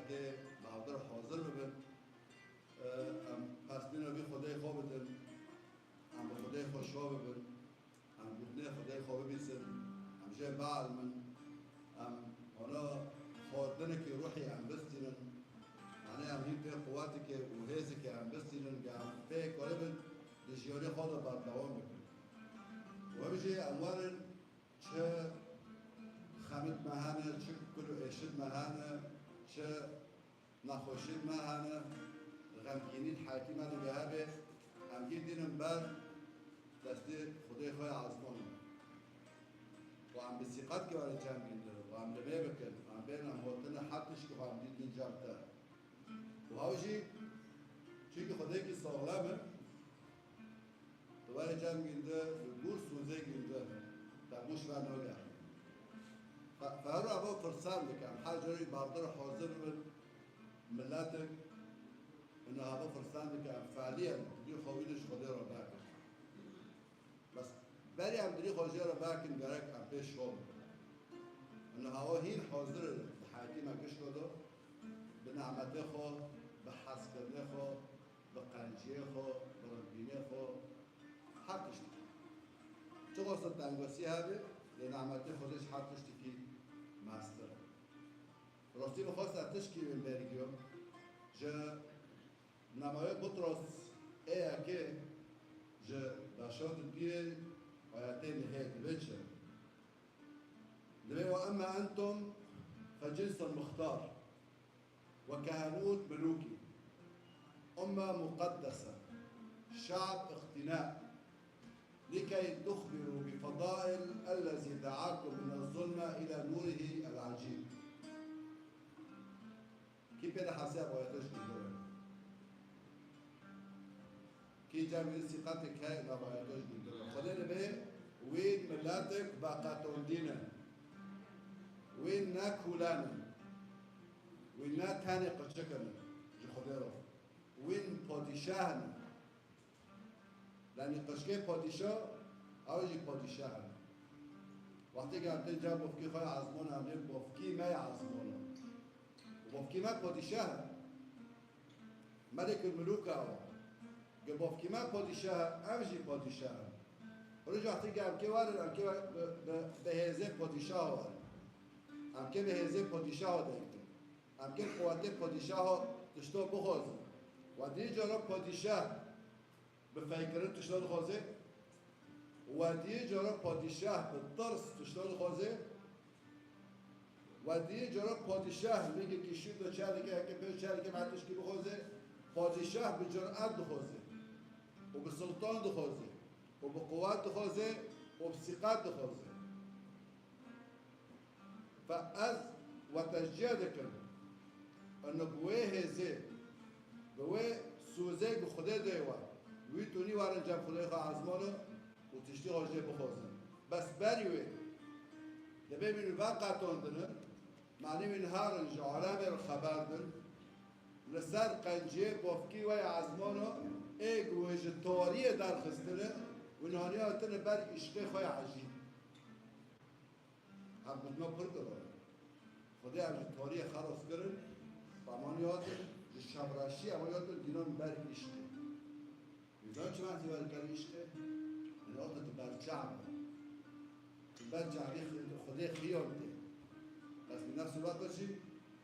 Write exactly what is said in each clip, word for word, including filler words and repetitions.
Tê bahadir hazir bibin. Em pesnîna vî Xwedê xwe bidin. Em bi Xwedê xwe şa bibin. Em gotinê Xwedê xwe bibîsin. Em jê bielmin. Em wana xwarinekî ruhî em bistînin. Yanî em hîn pê quwetikê û hêzikê em bistînin, ge em pê karibin di jiyanê xwe de berdewam bikin. Û hemî jî em werin çi xemit me hene, çi kul û êşit me hene, çi nexweşî me hene, xemgînî di heyatî me de hebe, em hîn dînin ber destê Xwedê xwe ya ezmanî. Û em bi sîqet ki were cem gîndin, û em limê bikin, em bên em hotine her tişt ki xwe em dîtin cem te. Û hew jî, çunkî Xwedêkî saxlem e, tu were cem gîndi, tu gûr sûzê gîndi, te gûş ve nage. Fe-, ferra bo firsan dikim, her carî bardir hazir bin, milletik, ina hava firsan dikim, faliyen, tu dî xwe wî li ji Xwedê re berkin. Bes berî em dilî xwe jê re vekin, gerek em pê şol bin. Niha we hîn hazir in di heyatî me gişko de, bi nemetê xwe, bi hezkirinê xwe, bi qenciyê xwe, bi rindbînê xwe, her tiştî. Çiqas tengosî hebe, lê nemetê Xwedê ji her tiştikî mestir e. Rastî min xwest tişkî wê bergiyo. Ji Nameyê Butros ê yekê ji beşa duduyê ayetê nihê dibê çi? Dibê: "Ve emme entum fe cinsun muxtar, ve kehenût mulûkî, umme muqeddese, şe'b iqtîne, likey tuxbirû bi fedail ellezî de'akum mine zulme ile nûrihî el ecîb." Kî pê dihese ev ayete ji dî re? Kî cem wî sîqetê ke ev ayete ji dî re? Xwedê dibê wî miletek veqetondî ne. Wî ne kûlen in. Wî ne tenê qirçik in ji Xwedê re. Wî padîşah in. Yanî qirçikê padîşah, ew jî padîşah e. Wextê ke em tên cem bofkî xwe ya ezmana, em ê bofkî me ya ezmana. Bofkî me padîşah e. Melikul mulûk e ew. Ge bofkî me padîşah e, ev jî padîşah e. Roj wextê ke em kê werin, em kê bi, bi, bi hêzê padîşah werin. Em kê bi hêzê padîşah denk in. Em kê quwetê padîşah tişto bixwazin. Wa dî cara padîşah bi feykirin tişta dixwaze. We diyê cara padîşah bi tirs tişta dixwaze. We diyê cara padîşah mîngekî şûr do çereke, heke pê çereke me tişkî bixwaze. Padîşah bi curet dixwaze. Û bi sultan dixwaze. Û bi quwet dixwaze. Û bi sîqet dixwaze. Fe ez we teşcîye dikim. Eno bi wê hêzê, bi wê sozê ku Xwedê dê we, wî tunî werin cem Xwedê xwe ezmano û tiştî xwe jê bixwazin. Bes berî wê, dibê wî veqetandine, manî wî herin ji alemê re xeber din, li ser qenciyê bofkî we ya ezmano, ê ku wê ji tariyê derxistine û naniya tine ber îşqê xwe ya ecîb. Ev gotina pir giran e. Xwedê ev ji tariyê xelas kirin, eman hatin, ji şevreşî eman hatin dînan ber îşqê. Wî zan çima tî ber ber îşqê? Yanî hatin tu ber çav be. Tu ber çavî Xwedê xiyan tê. Bes bi nefs wexta jî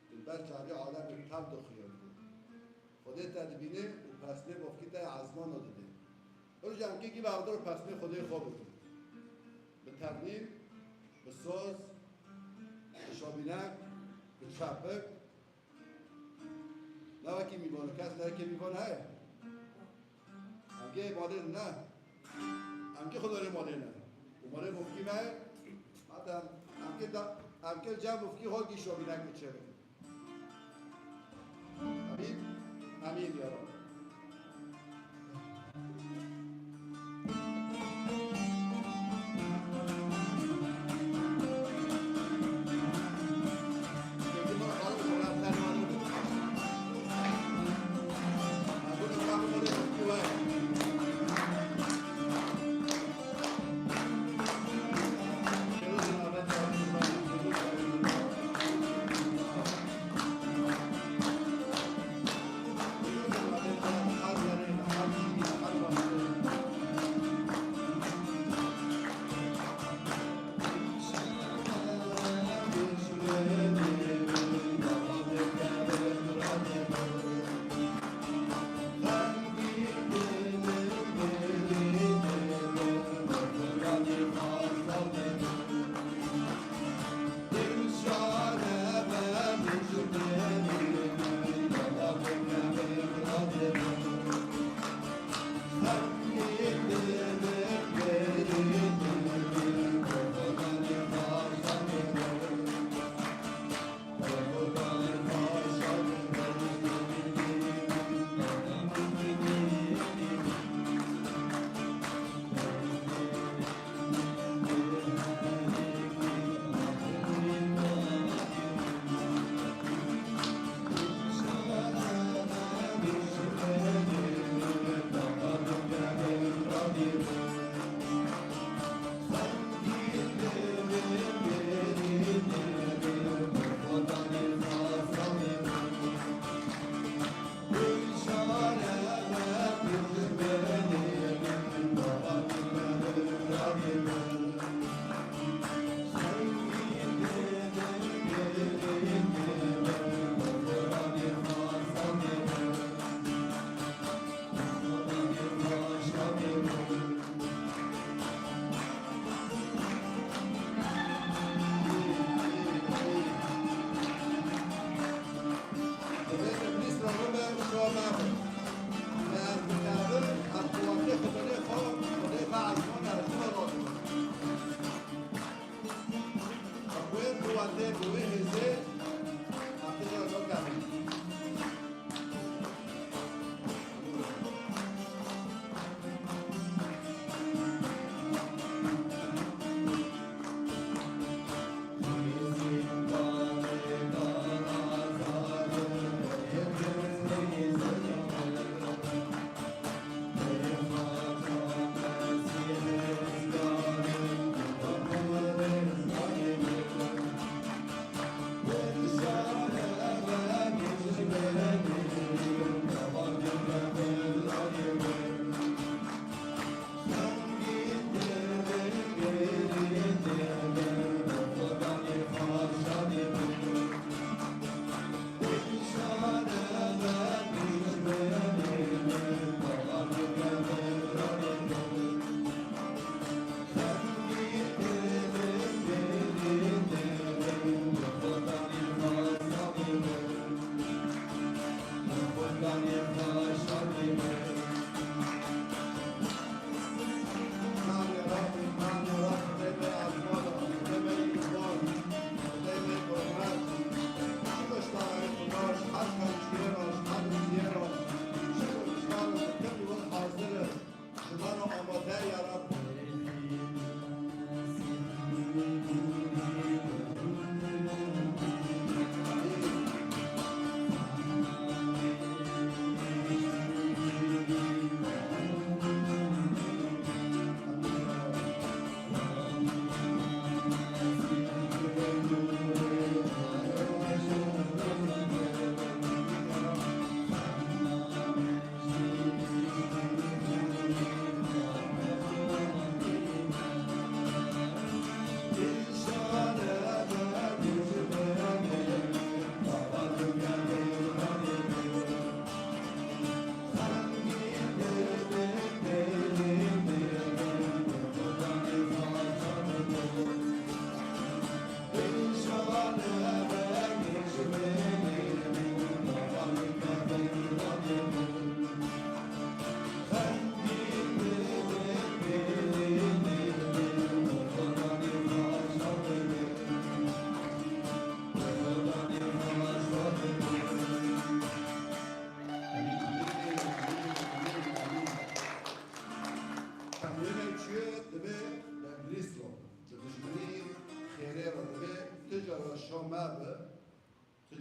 tu ber çavî alemê tev de xiyan tê. Xwedê te dibîne û pesnê bofkî te ezmana dide. Roja em kekî bi hevdar pesnê Xwedê xwe bikin. Bi ternîm, bi soz, bi şobînek, bi çepik. Ne wekî mîvan, kes ne wekî mîvan heye. Em kê malê ne. Em kê xwe darê malê ne. Û malê bofkî me ye. Hatta em kê da, em kê cem bofkî xwe gî şobînek bi çê bikin. Amîn. Amîn ya Rab.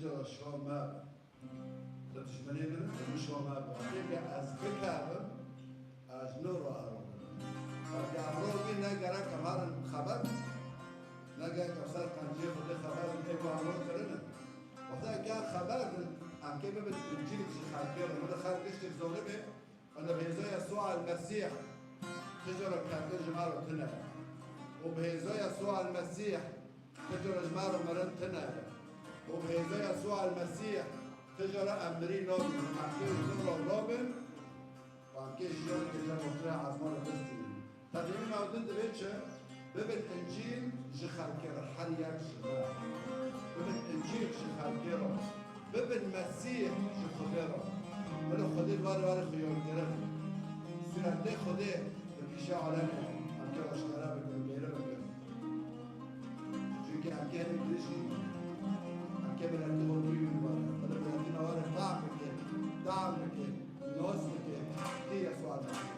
Şo me bi. Tu dijminê min, tu min şo me bi. Wextê ke ez bikevim, ez ji nû re ero. Wextê em ro bî, ne gerek em herin xeber, ne gerek em ser qenciyê Xwedê xeber bin, ê ku em ro kirine. Wextê ke em xeber bin, em kê bibin Încîlek ji xelkê re. Min de xelk tiştek zonibê, Ene bi hêza Yesûa el-Mesîh, tu cara kevin ji me re tune ye. Û bi hêza Yesûa el-Mesîh, tu cara ji me re mirin tune ye. Û bi hêza Yesûa el-Mesîh, tu cara em mirî nabin. Em kê ji nû re nabin, û em kê jiyanekê cem xwe tune ezman re bistînin. Tevlî me din divê çi? Bibin Încîl ji xelkê re, her yek ji me. Bibin Încîl ji xelkê re. Bibin Mesîh ji Xwedê re. Bila Xwedê li warê warê xuyankirin. Sûretê Xwedê bi pîşa alemê em kê aşkere bikin, mêle bikin. Çunke em kê hinek dirêj nîn. Em kê miletî xwe tûy min ware. Bila miletî me ware fehm bike, dehm bike, nas bike. Tê Yesûa Mesîh.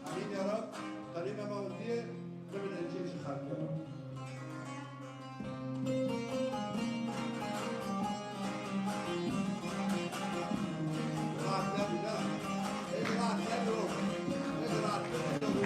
Amîn ya Rab, qelî me mawtiyê, bibin Încîl ji xelkê re. Rahat nebû, ne? Ê, rahat nebû. Ê, rahat nebû.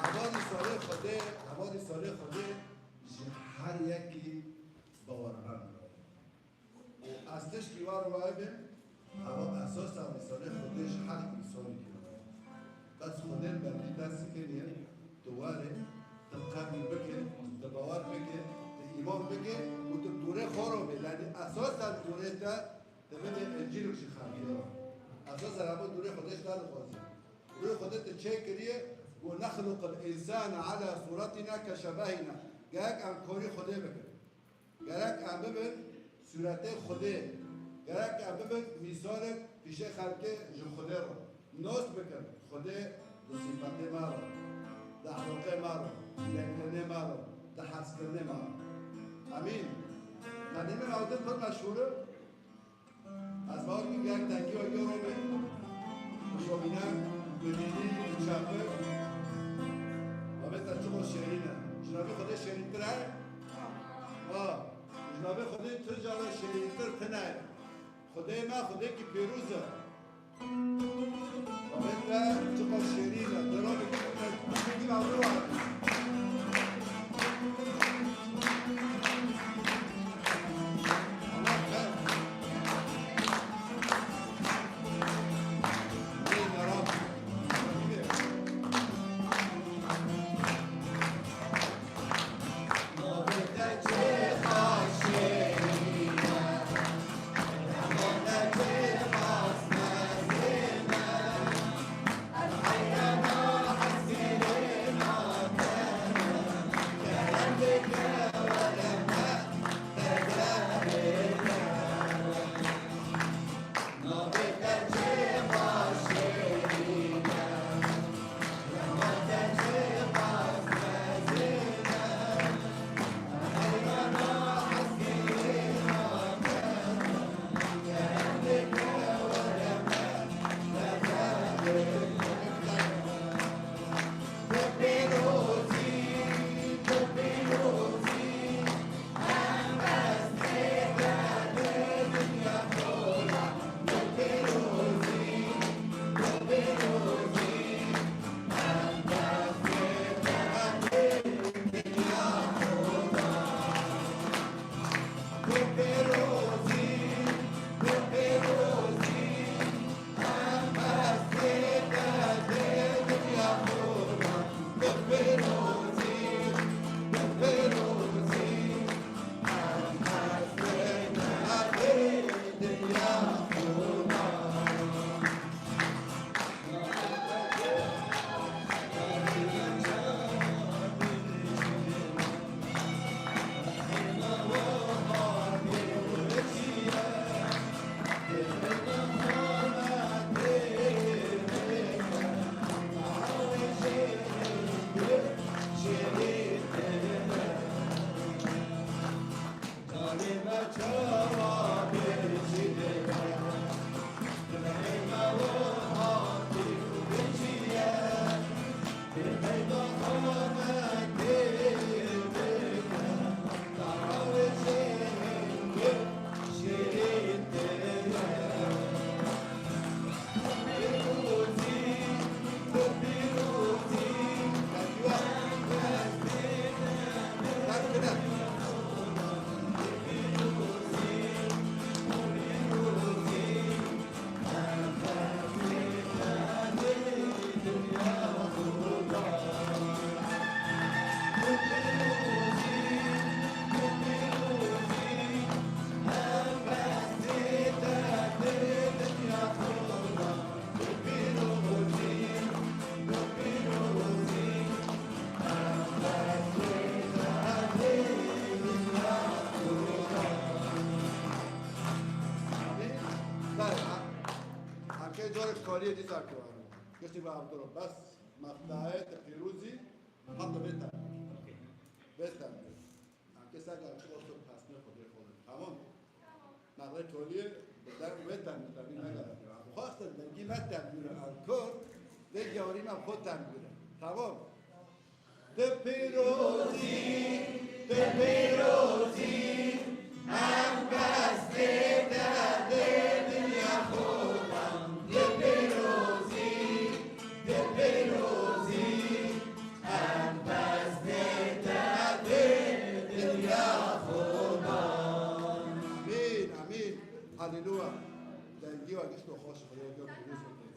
Hevalî salê Xwedê, hevalî salê Xwedê ji her yekî bawermend re. Û ez tişkî war waye be, heva esasen salê Xwedê ji her însanekî re. Bes Xwedê li bendî dest kiriye, tu were, tu qebûl bike, tu bawer bike, tu îman bike û tu bi torê xwe re be. Yanî esasen torê te, tu bibe Încîlek ji xelkê re. Esasen heva torê Xwedê ji te dixwaze. Torê Xwedê tu çêkiriye, got, "Nexluqil însane ala sûretina ke şebehina." Gerek em korî Xwedê bikin. Gerek em bibin sûretê Xwedê. Gerek em bibin mîsalek pîşê xelkê ji Xwedê re. Nas bikin, Xwedê di sîfetê me re, di exlaqê me re, di lêkirinê me re, di hezkirinê me re. Emîn. Qedîmê ewdin pir meşhûr e. Ez bawer dikim ger dengî we gero be, bişopîne, bibînî, biçaxî. Babê te çiqo şêrîn e. Ji navê Xwedê şêrîntir e? Ha. Ji navê Xwedê tu cara şêrîntir tine ye. Xwedê me, Xwedêkî pîroz e. Babê te çiqas şêrîn e. Deramê kî me, kî me wilo. Allah xêr. Ey deram. Belê, em kê carek kariyê dîsa kirin. Giştî bi Abdullah. Bes, meftayê te pîrozî, heta bê te. Bê te. Em kê ser gel çi wexto pesnê Xwedê xwe. Tamam. Navê toliyê bi der wê te, te bî negere. Xwestin dengî me te bîre. Em kor, dê gewarî me xwe te bîre. Tamam. Di pîrozî, di pîrozî, em qestê te dê dinya xwe dan. Di pîrozî, di pîrozî, em qestê te dê dinya xwe dan. Amîn, amîn. Haleluya. Dengî we gişt û xweş, Xwedê gel pîroz bike.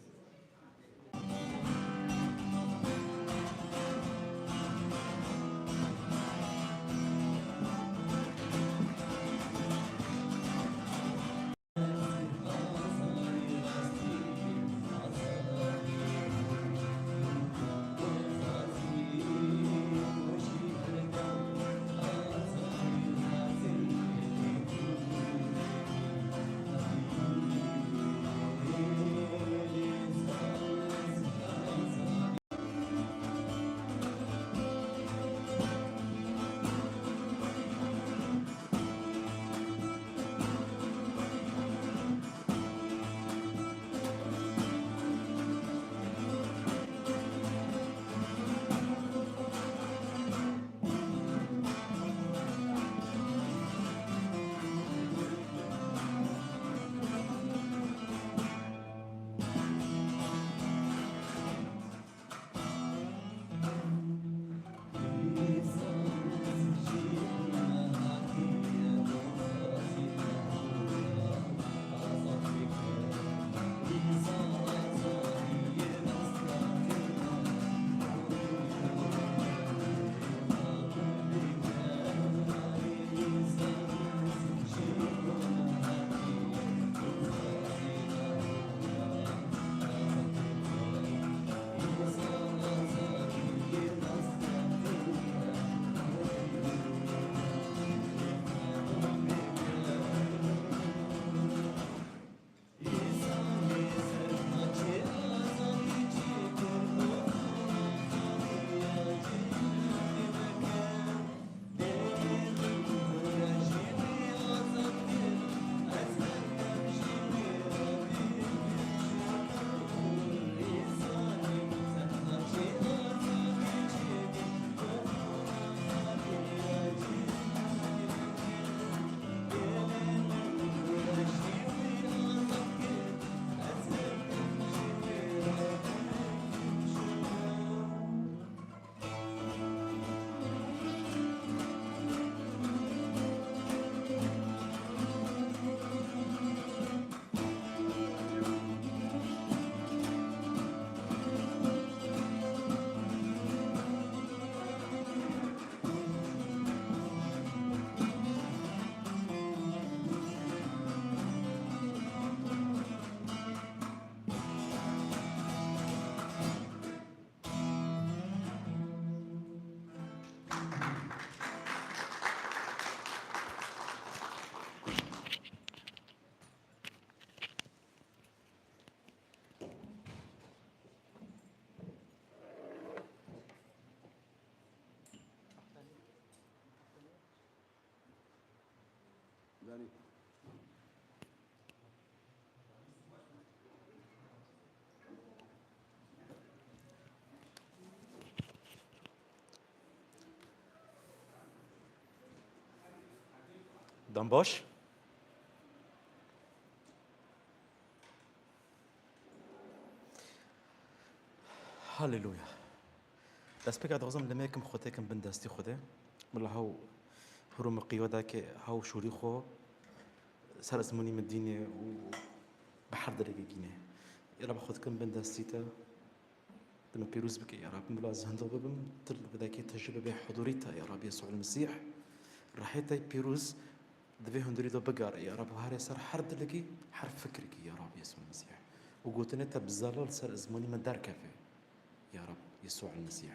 Dem baş. Haleluya. Destpêka dixwazim limêkim xwe têkim bin destî Xwedê. Bila hew hûr û miqî weda ke hew şûrî xwe ser ezmûnî min dînê û bi her dilekê gînê. Ya Rab xwe dikim bin destî te. Dime pîroz bike ya Rab. Bila ez hindo bibim, tu li vê dekê tu jî bibe hudûrî te ya Rab Yesû el Mesîh. Rehê te pîroz di vê hundirî de bigare ya Rab û here ser her dilekî, her fikrekî ya Rab Yesû el Mesîh. Û gotinê te bi zelal li ser ezmûnî min derkeve ya Rab Yesû el Mesîh.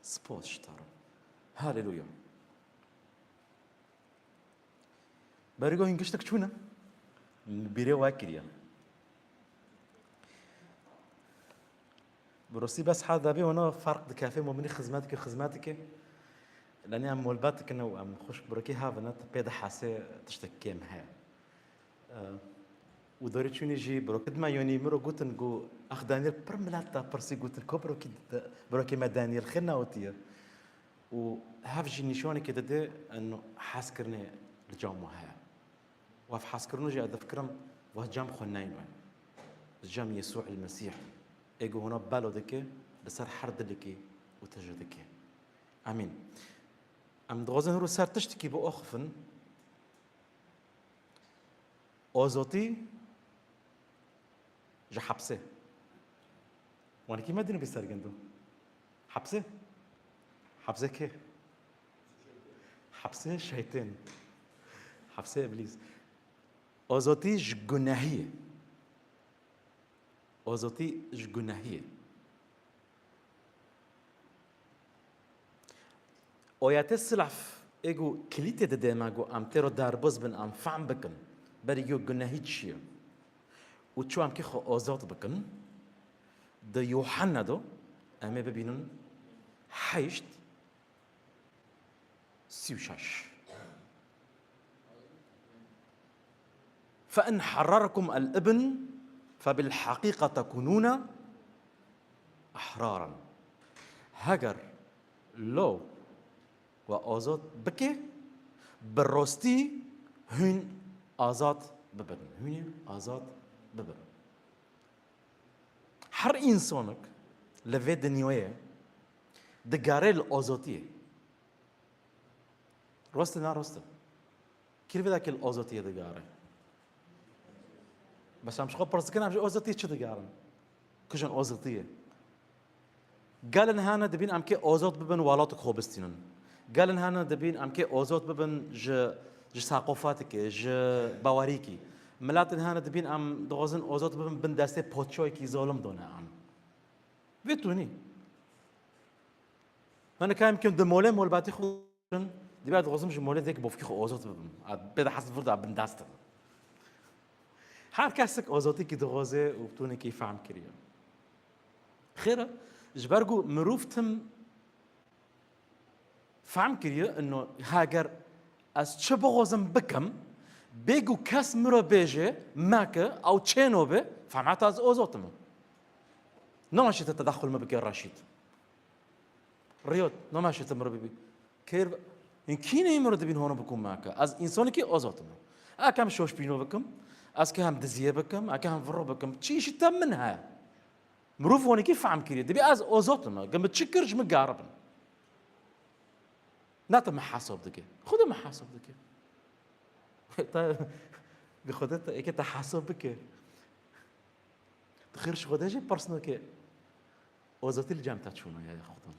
Spas ji te re. Haleluya. Berî go hîn giştek çûne. Bîrê we kiriye. Bi rastî bes hal dabî wana ferq dikefê, muminî xizmet dike, xizmet dike. Lenê em molbet dikin û em xwişk birokî havine, tu pê dihesê tiştek kêm heye. Û dorî çûnî jî birokî dima yonî min ro gotin, got, "Ax Daniel pir milet da pirsî," gotin, "Ko birokî, birokî me Daniel xêr newtiye?" Û hev jî nîşanekê dide, eno hezkirinê li cem we heye. Û ev hezkirin jî ez difikirim, va cem xwe neyne. Cem Yesû el Mesîh. Ê ku hûna belo dike, li ser her dilekî û tije dike. Amîn. Em dixwazin hûr û ser tiştekî biaxifin. Azotî ji hepsê. Wanekî me dînî bî sergindo. Hepsê? Hepsê kê? Hepsê şeytên. Hepsê îblîs. Azotî ji gunehiyê. Azotî ji gunehiyê. Oyetê silaf ê ku kilîtê dide me ku em tê ro derbaz bin, em fehm bikin. Berî yo gunehî çi ye? Û çi em kê xwe azad bikin? Di Yuhanna do em ê bibînin heşt, sî û şeş. فإن حرركم الابن فبالحقيقة تكونون أحرارا. Heger lo we azad bike, bi rastî hûn azad bibin. Hûn ê azad bibin. Her însanek li vê dinyayê digere li azadiyê. Rast e, ne rast e? Kî li vê dekê li azadiyê digere? Bes em ji xwe pirs dikin, em ji azadiyê çi digerin? Kijan azadiyê? Gelin hene dibîn em kê azad bibin, welatek xwe bistînin. Gelin hene dibîn em kê azad bibin ji, ji seqofatekê, ji bawerîkî. Miletin hene dibîn em dixwazin azad bibin bin destê padşahekî zalim done em. Vê tûnî. Hene ka em kim di molê molbatî xwe bin, dibê dixwazim ji molê dek bofkî xwe azad bibim. A, pê de hes vir da bin dest bim. Her kesek azadîkî dixwaze û tûnekî fehm kiriye. Xêr e, ji ber ku mirov tim fehm kiriye, ino heger ez çi bixwazim bikim, bê ku kes min re bêje, meke, ew çêno be, fehm heta ez azad im. Namaşe te tedexul me bike Reşîd. Riyot, namaşe te min re bibî. Kêr, hîn kî neyê min re dibîn hona bikum meke. Ez însanekî azad im. Eke hem şoşbîno bikim, ez ke hem diziyê bikim, eke hem viro bikim. Çi îşî te min heye? Mirov wanekî fehm kiriye. Dibî ez azad im. Ge min çi kir ji min garibin. Ne te min hesab dike. Xwedê min hesab dike. Te, bi Xwedê te, eke te hesab bike. Di xêr ji Xwedê jî pirsno ke azadî li cem te çûno ya Xudan.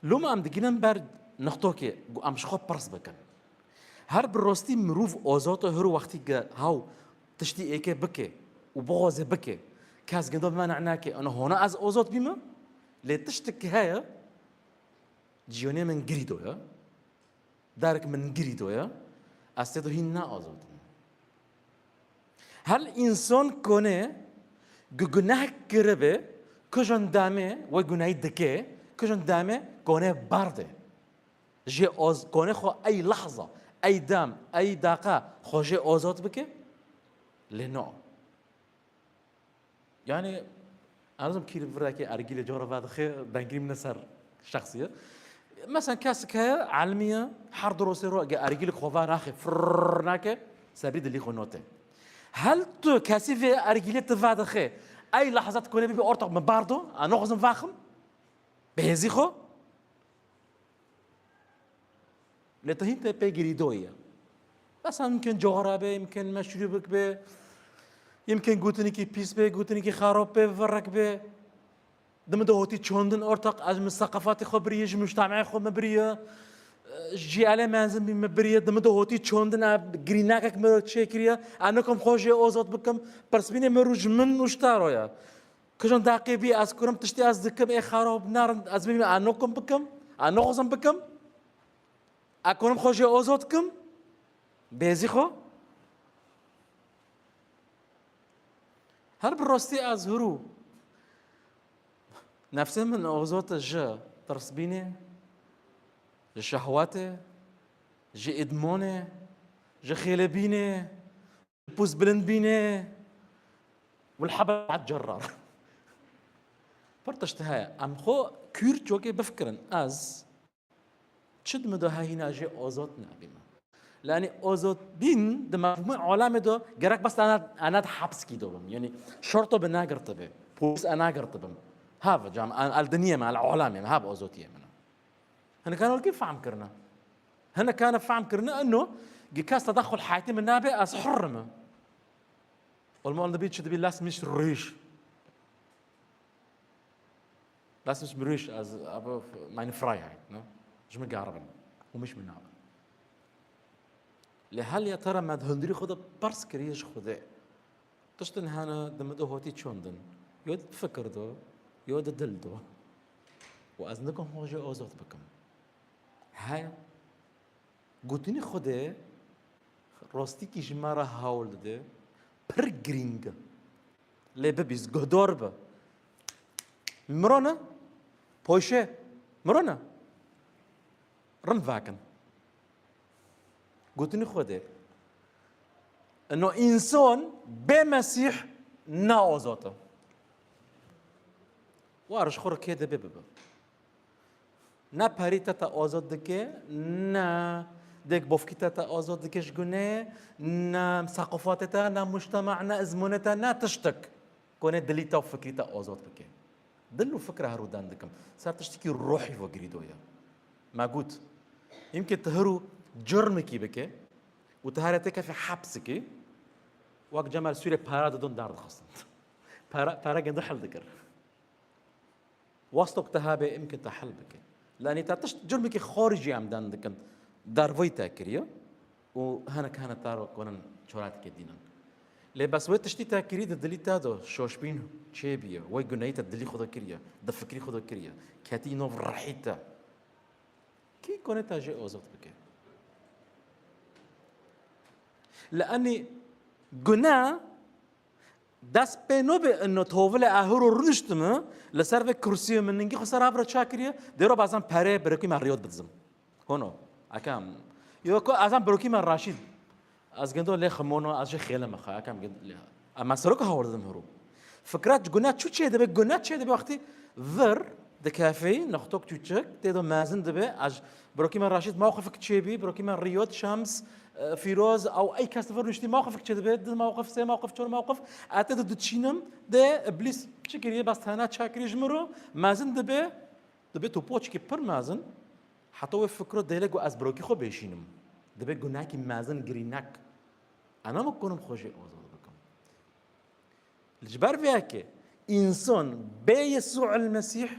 Loma em digînin ber nixtokê ku em ji xwe pirs bikin. Her bi rastî mirov azad e, her wextî ke haw tiştî êkê bike û bixwaze bike, kes ginda bi me neh neke, ena hona ez azad bîme, lê tiştek heye, ciyonê min girîdo ye. Derek min girîdo ye, ez tê do hîn ne azad im. Her însan konê gu-, guneh kiribe, kijan demê wê gunehî dike, kijan demê konê berde. Jê oz-, konê xwe ey lehza, ey dem, ey deqa xwe jê azad bike, lê no. Yani, ez nizanim kî li virekê ergîlê cara vedixe, dengirî min ser şexsî ye. Mesela kesek heye, elmî ye, her du rosê ro ge ergîlik xwe va naxê, firr nake, sebrî dilî xwe note. Hel tu kesî vê ergîlê tu va dixê, ey lehzet kone bibî ortak min bardo, a noxizim vaxim, bi hêzî xwe. Lê tu hîn te pê girîdoyî ye. Mesela mimkin coxra be, mimkin meşrûbik be, mimkin gotinekî pîs be, gotinekî xarab be, virek be. Di min de hotî çandin ortak, ez min seqafatê xwe biriye, ji mujtemeyê xwe min biriye, ji cî elê mezin bî min biriye, di min de hotî çandin, e, girînakek min çêkiriye, ez nikim xwe jê ozod bikim, pirsbînê min rû ji min û ji te re ye. Kijan deqê bî ez kurim tiştê ez dikim ê xarab narin ez bibînim, ez nokim bikim, ez noxizim bikim, ez kurim xwe jê ozod kim, bêzî xwe. Her bi rastî ez hûrû nefsê min ozot ji pirsbînê, ji şehwetê, ji îdmanê, ji xêlebînê, pûz bilind bînê, û li hebe cerar. Pir tişt heye. Em xwe kûr çokê bifikirin. Ez çi di min de heyîna jê ozot nabîme. Lê enî ozot bîn di mefhûmê alemê de gerek bes ena, ena di hepskî de bim. Yanî şorto bi nagirtibê. Polîs e nagirtibim. Have, cam, el, el dinyê me, el alemê me, have ozotiyê min. Hinek hene wekî fehm kirine. Hinek hene fehm kirine eno gi kes tedexul heyatî min nabe, ez hurr me. Olma ol dibî çi dibî, lass mich ruhig. Lass mich ruhig, ez, aber meine Freiheit, ne? Ji min garibin. Û mich min nabin. Lê hel ya te re me di hundirî xwe de pers kiriye ji Xwedê. Tiştin hene di min de hotî çandin. Yo di fikir do, yo di dil do. Û ez nikim xwe jê ozod bikim. Heye. Gotinî Xwedê rastîkî ji me re hewl dide. Pir girîng e. Lê bibîst, guhdar be. Miro ne? Poşe. Miro ne? Rind vekin. Gotinî Xwedê. Ino însan bê Mesîh ne ozod e. War ji xwe re kê dibe bibe. Ne perî te te ozod dike, ne dêk bofkî te te ozod dike ji gunê, ne seqofatê te, ne mujtema, ne izmûnê te, ne tiştik. Konê dilî te û fikrî te ozod bike. Dil û fikra herû den dikim. Ser tiştikî ruhî ve girîdo ye. Me got, îmkê tu herû curmekî bike û tu here tê kefê hepsikî, wek Cemal Sûrê para didon derdixistin. Para, para gende hel dikir. Wastok te habe îmkê te hel bike. Lanî te tişt curmekî xaricî em den dikin. Derveyî te kiriye û hinek hene te re konin çoratikê dînin. Lê bes wê tiştî te kirî di dilî te de şoşbîn çêbiye. Wê gunehî te dilî xwe de kiriye, di fikrî xwe de kiriye. Ketî nov rihî te. Kî kone te jê ozod bike? Li enî guneh Dest pê nobe ino tovile ehiro rûniştime li ser vê kursiyê min ningî xwe ser avre çakiriye, dêro bazan perê birokî me riyot bidizim. Hono, ekam. Yo ko azan birokî me Raşîd. Ez gendo lê ximono, ez jê xêle me xwe, ekam gendo lê. Ama serok hawar dedim hiro. Fikra guna çu çê dibe, guna çê dibe wextî vir di kafeyî, nextok çûçik, tê do mezin dibe, ez birokî me Raşîd mawqifik çê bî, birokî me Riyot, Şems, e, Fîroz, ew ey kes li vir rûniştî mawqifik çê dibe, di mawqif, sê mawqif, çor mawqif, ez tê de diçînim, de Îblîs çi kiriye, bes tena çakirî ji min re, mezin dibe, dibe tu poçkî pir mezin, heta wê fikro dêle ku ez birokî xwe bêşînim. Dibe gunekî mezin girînek. Ana min kunim xwe jê ozod bikim. Ji ber vê yekê însan bê Yesû el Mesîh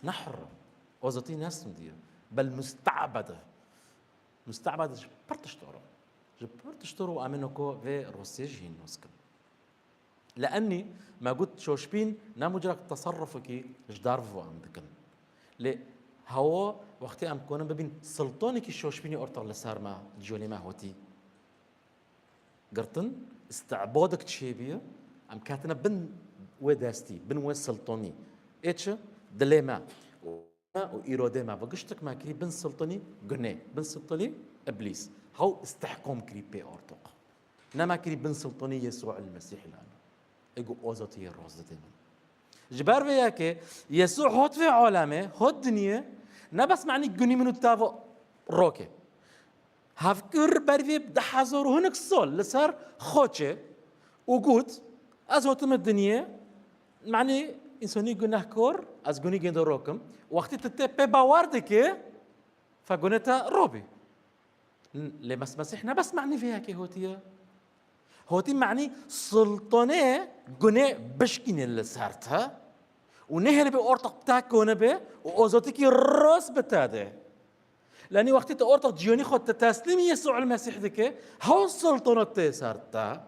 ne hurr e. Ozotî ne sindî ye. Bel mustebed e. Mustebed ji pir tişto re. Ji pir tişto re û em ê noko vê rostiyê jî hîn nas kin. Li enî me got şoşbîn ne mucrek teserrufekî ji dar ve em dikin. Lê hewa wextê em konin bibîn siltonekî şoşbînî ortax li ser me, ciyonê me hotî girtin, îstibadek çêbûye, em ketine bin wê destî, bin wê siltonî. Ê çi? Dilê me û, û îrodê me. Ve giştik me kirî bin siltonî gunê, bin siltonî îblîs. Hew îstihkom kirî pê ortoq. Ne me kirî bin siltonî Yesû el Mesîh îlan. Ê ku ozotiyê roz dide min. Ji ber vê yekê Yesû hot vê alemê, hot dinyê, Ne bes manî gunî min û tavo roke. Hevkir bervê du hezar û hinek sal li ser xaçê û got, ez hatime dinyê, manî însanî gunehkor, ez gunî gênde rokim. Wextî tu tê pê bawer dike, fe gune te robî. Lê Mes-, Mesîh ne bes manî vê yekê hotiye. Hotî manî sultanê gunê bişkîne li ser te û nehêle bê ortak te kone be û ozatikî rast bi te de. Lenî wextî te ortak ciyonî xwe te teslîmî Yesû el Mesîh dike, hew sultana tê ser te.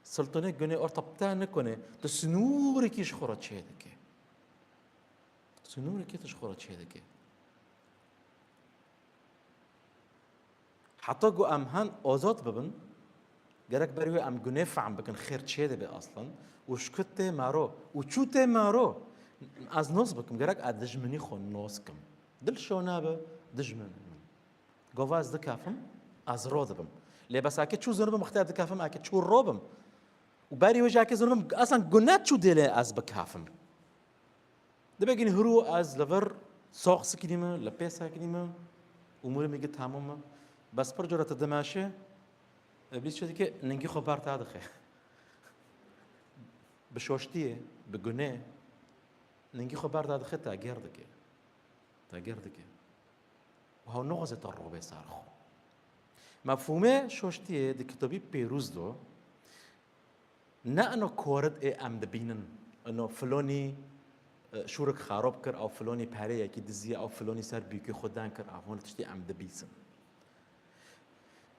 Sultanê gunê ortak te nikone, tu sinûrekî ji xwe re çê dike. Sinûrekî tu ji xwe re çê dike. Heta ku em hin azad bibin, gerek berî wê em gunê fehm bikin, xêr çê dibe aslan, û şikit tê mero, û çû tê mero. Ez nas bikim, gerek ez dijminî xwe nas kim. Dil şo nebe, dijmin min. Gava ez dikefim, ez ro dibim. Lê bes eke çû zunibim, wextê ez dikefim, eke çû ro bim. Û berî wê jî eke zunibim, aslan gune çû dê lê ez bikefim. Dibe gîn hirû ez li vir sox sikirîme, li pê sekirîme, umûrê min gî temam e. Bes pir cara tu dimeşe, Îblîs çi dike? Ningî xwe ber te dixe. Bi şoştiyê, bi gunê, ningî xwe ber te dixe, te gêr dike. Te gêr dike. Û hew nixwaze te robê ser xwe. Mefhûmê şoştiyê di kitabî pêrûz do, ne ino korit ê em dibînin, ino filonî, e, şûrik xerab kir, ew filonî perê yekî diziye, ew filonî ser bîkê xwe deng kir, ev hûn tiştî em dibîsin.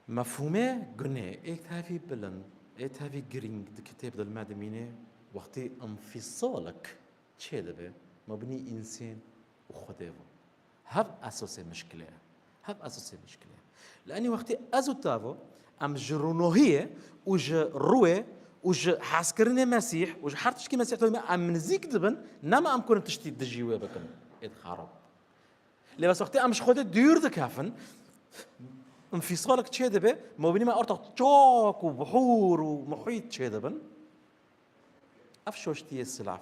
Mefhûmê gunê ê tevî bilind, ê tevî girîng di kitêb de li me dimîne, wextî infîsalek çê dibe mabînî însên û Xwedê ve. Hev esasê mişkilê ye. Hev esasê mişkilê ye. Li enî wextî ez û te ve em ji rûnohiyê û ji rûyê û ji hezkirinê Mesîh û ji her tişkî Mesîh tewî me em nizîk dibin, nema em kurin tiştî dijî wê bikin. Ê dixerab. Lê bes wextê em ji Xwedê dûr dikefin, infîsalek çê dibe, mabînî me ortak çak û bihûr û muhît çê dibin. Ev şoştiyê silaf,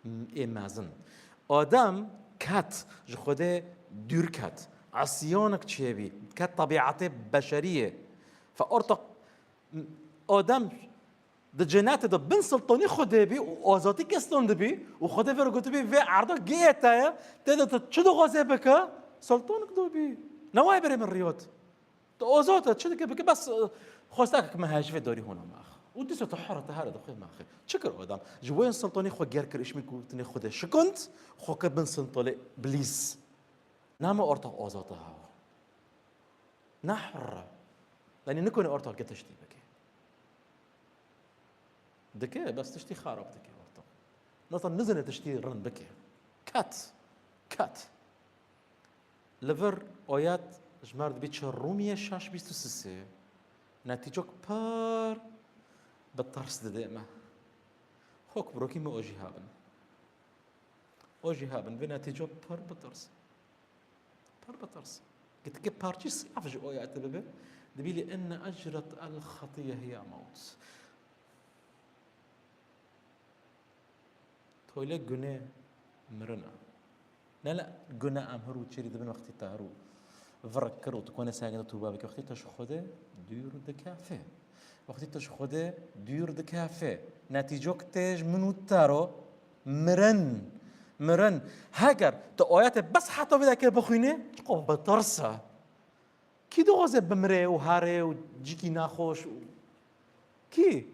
m-, ê mezin. Adem ket ji Xwedê dûr ket. Esiyanek çêbî, ket tebîetê beşeriyê. Fe ortak, m-, Adem di cenetê de bin sultanî Xwedê bî û azadî kestan dibî û Xwedê vê re gotibî, vê erda gihê te ye, tê de tu çi dixwazê bike, sultanek dobî. Ne wayê berê min riyot. Tu azad e, çi dike bike, bes, e, xwestekek me heye ji vê dorî hûna me ax. Û dîsa tu hur e, tu here dixwê me axê. Çi kir Adam? Ji bo yên sultanî xwe gêr kir, îşmî gotinê Xwedê şikund, xwe kir bin sultanê Îblîs. Nama ortak azad e hewa. Ne hur e. Yanî nikone ortak ge tiştî bike. Dike, bes tiştî xerab dike ortak. Nata nizane tiştî rind bike. Ket. Ket. Li vir ayet ji me re dibî çi Rûmiyê şeş bîst û sisê. Netîcok pir bi tirs didê me. Hok birokî me o jî hebin. O jî hebin. Vê netîco pir bi tirs. Pir bi tirs. Gitike parçî silaf ji o ayetê bibe. Dibî li inne ecret el xetiye hiye mewt. Toyle gune mirin e. Ne le gune em her û çêrî dibin wextî te her û virek kir û tu kone sengê de tûba bike. Wextî te ji Xwedê dûr dikefê. Wextî te ji Xwedê dûr dikefê. Netîcok tê ji min û te ro mirin. Mirin. Heger tu ayetê bes heta vê dekê bixwînê, çiqo bi tirs e. Kî dixwaze bimire û here û cîkî nexweş û kî?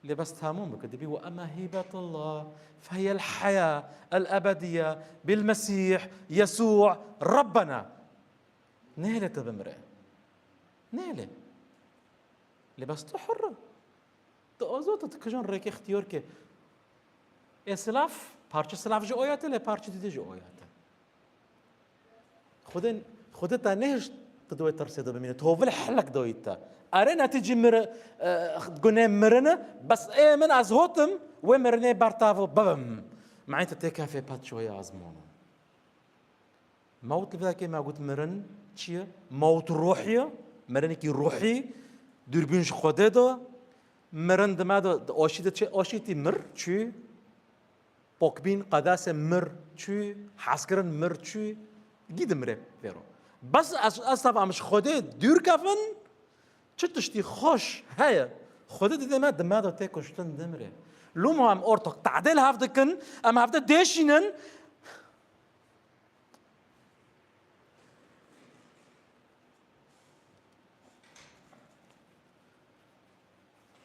Lê bes tamam bike, dibî, "Ve ema hîbetullah fehiyel heya el ebediye bil Mesîh Yesû Rabbena." Nehêle te bimire. Nehêle. Lê bes tu hur e. Tu azad e, tu kijan rêkê ixtiyar ke. Ê silaf, parçe silaf ji oyate, lê parçe dide ji oyate. Xwedê, Xwedê te nehişt tu di wê tirsê de bimîne. Tu hovil helek dayî te. Erê netîcî mir, e, gunê mirin e, bes ê min ez hotim, wê mirinê ber te ve bibim. Me'nî tu tê kefê padşoyê azmona. Mewt li vê yekê me got mirin çi ye? Mewt ruhî ye. Mirinekî ruhî. Dûrbîn ji Xwedê de. Mirin di me de, di aşî de çi? Aşî tî mir, çû. Pokbîn, qedasê mir çû, hezkirin mir çû, gî dimire vêro. Bes ez, ez teva em ji Xwedê dûr kevin, çi tiştî xweş heye? Xwedê dide me, di me de tê kuştin dimire. Loma em ortak tadê li hev dikin, em hevde dêşînin.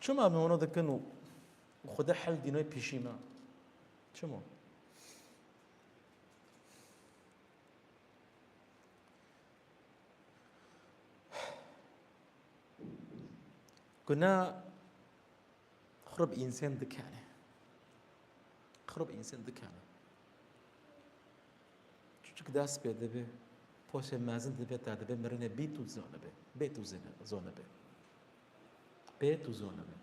Çima em hona dikin û Xwedê hel dînay pêşî me? Çima? Guna xirab însan dikene. Xirab însan dikene. Çûçik dest pê dibe, poşê mezin dibe, te dibe mirinê bê tu zanibe. Bê tu zanibe. Bê tu zanibe.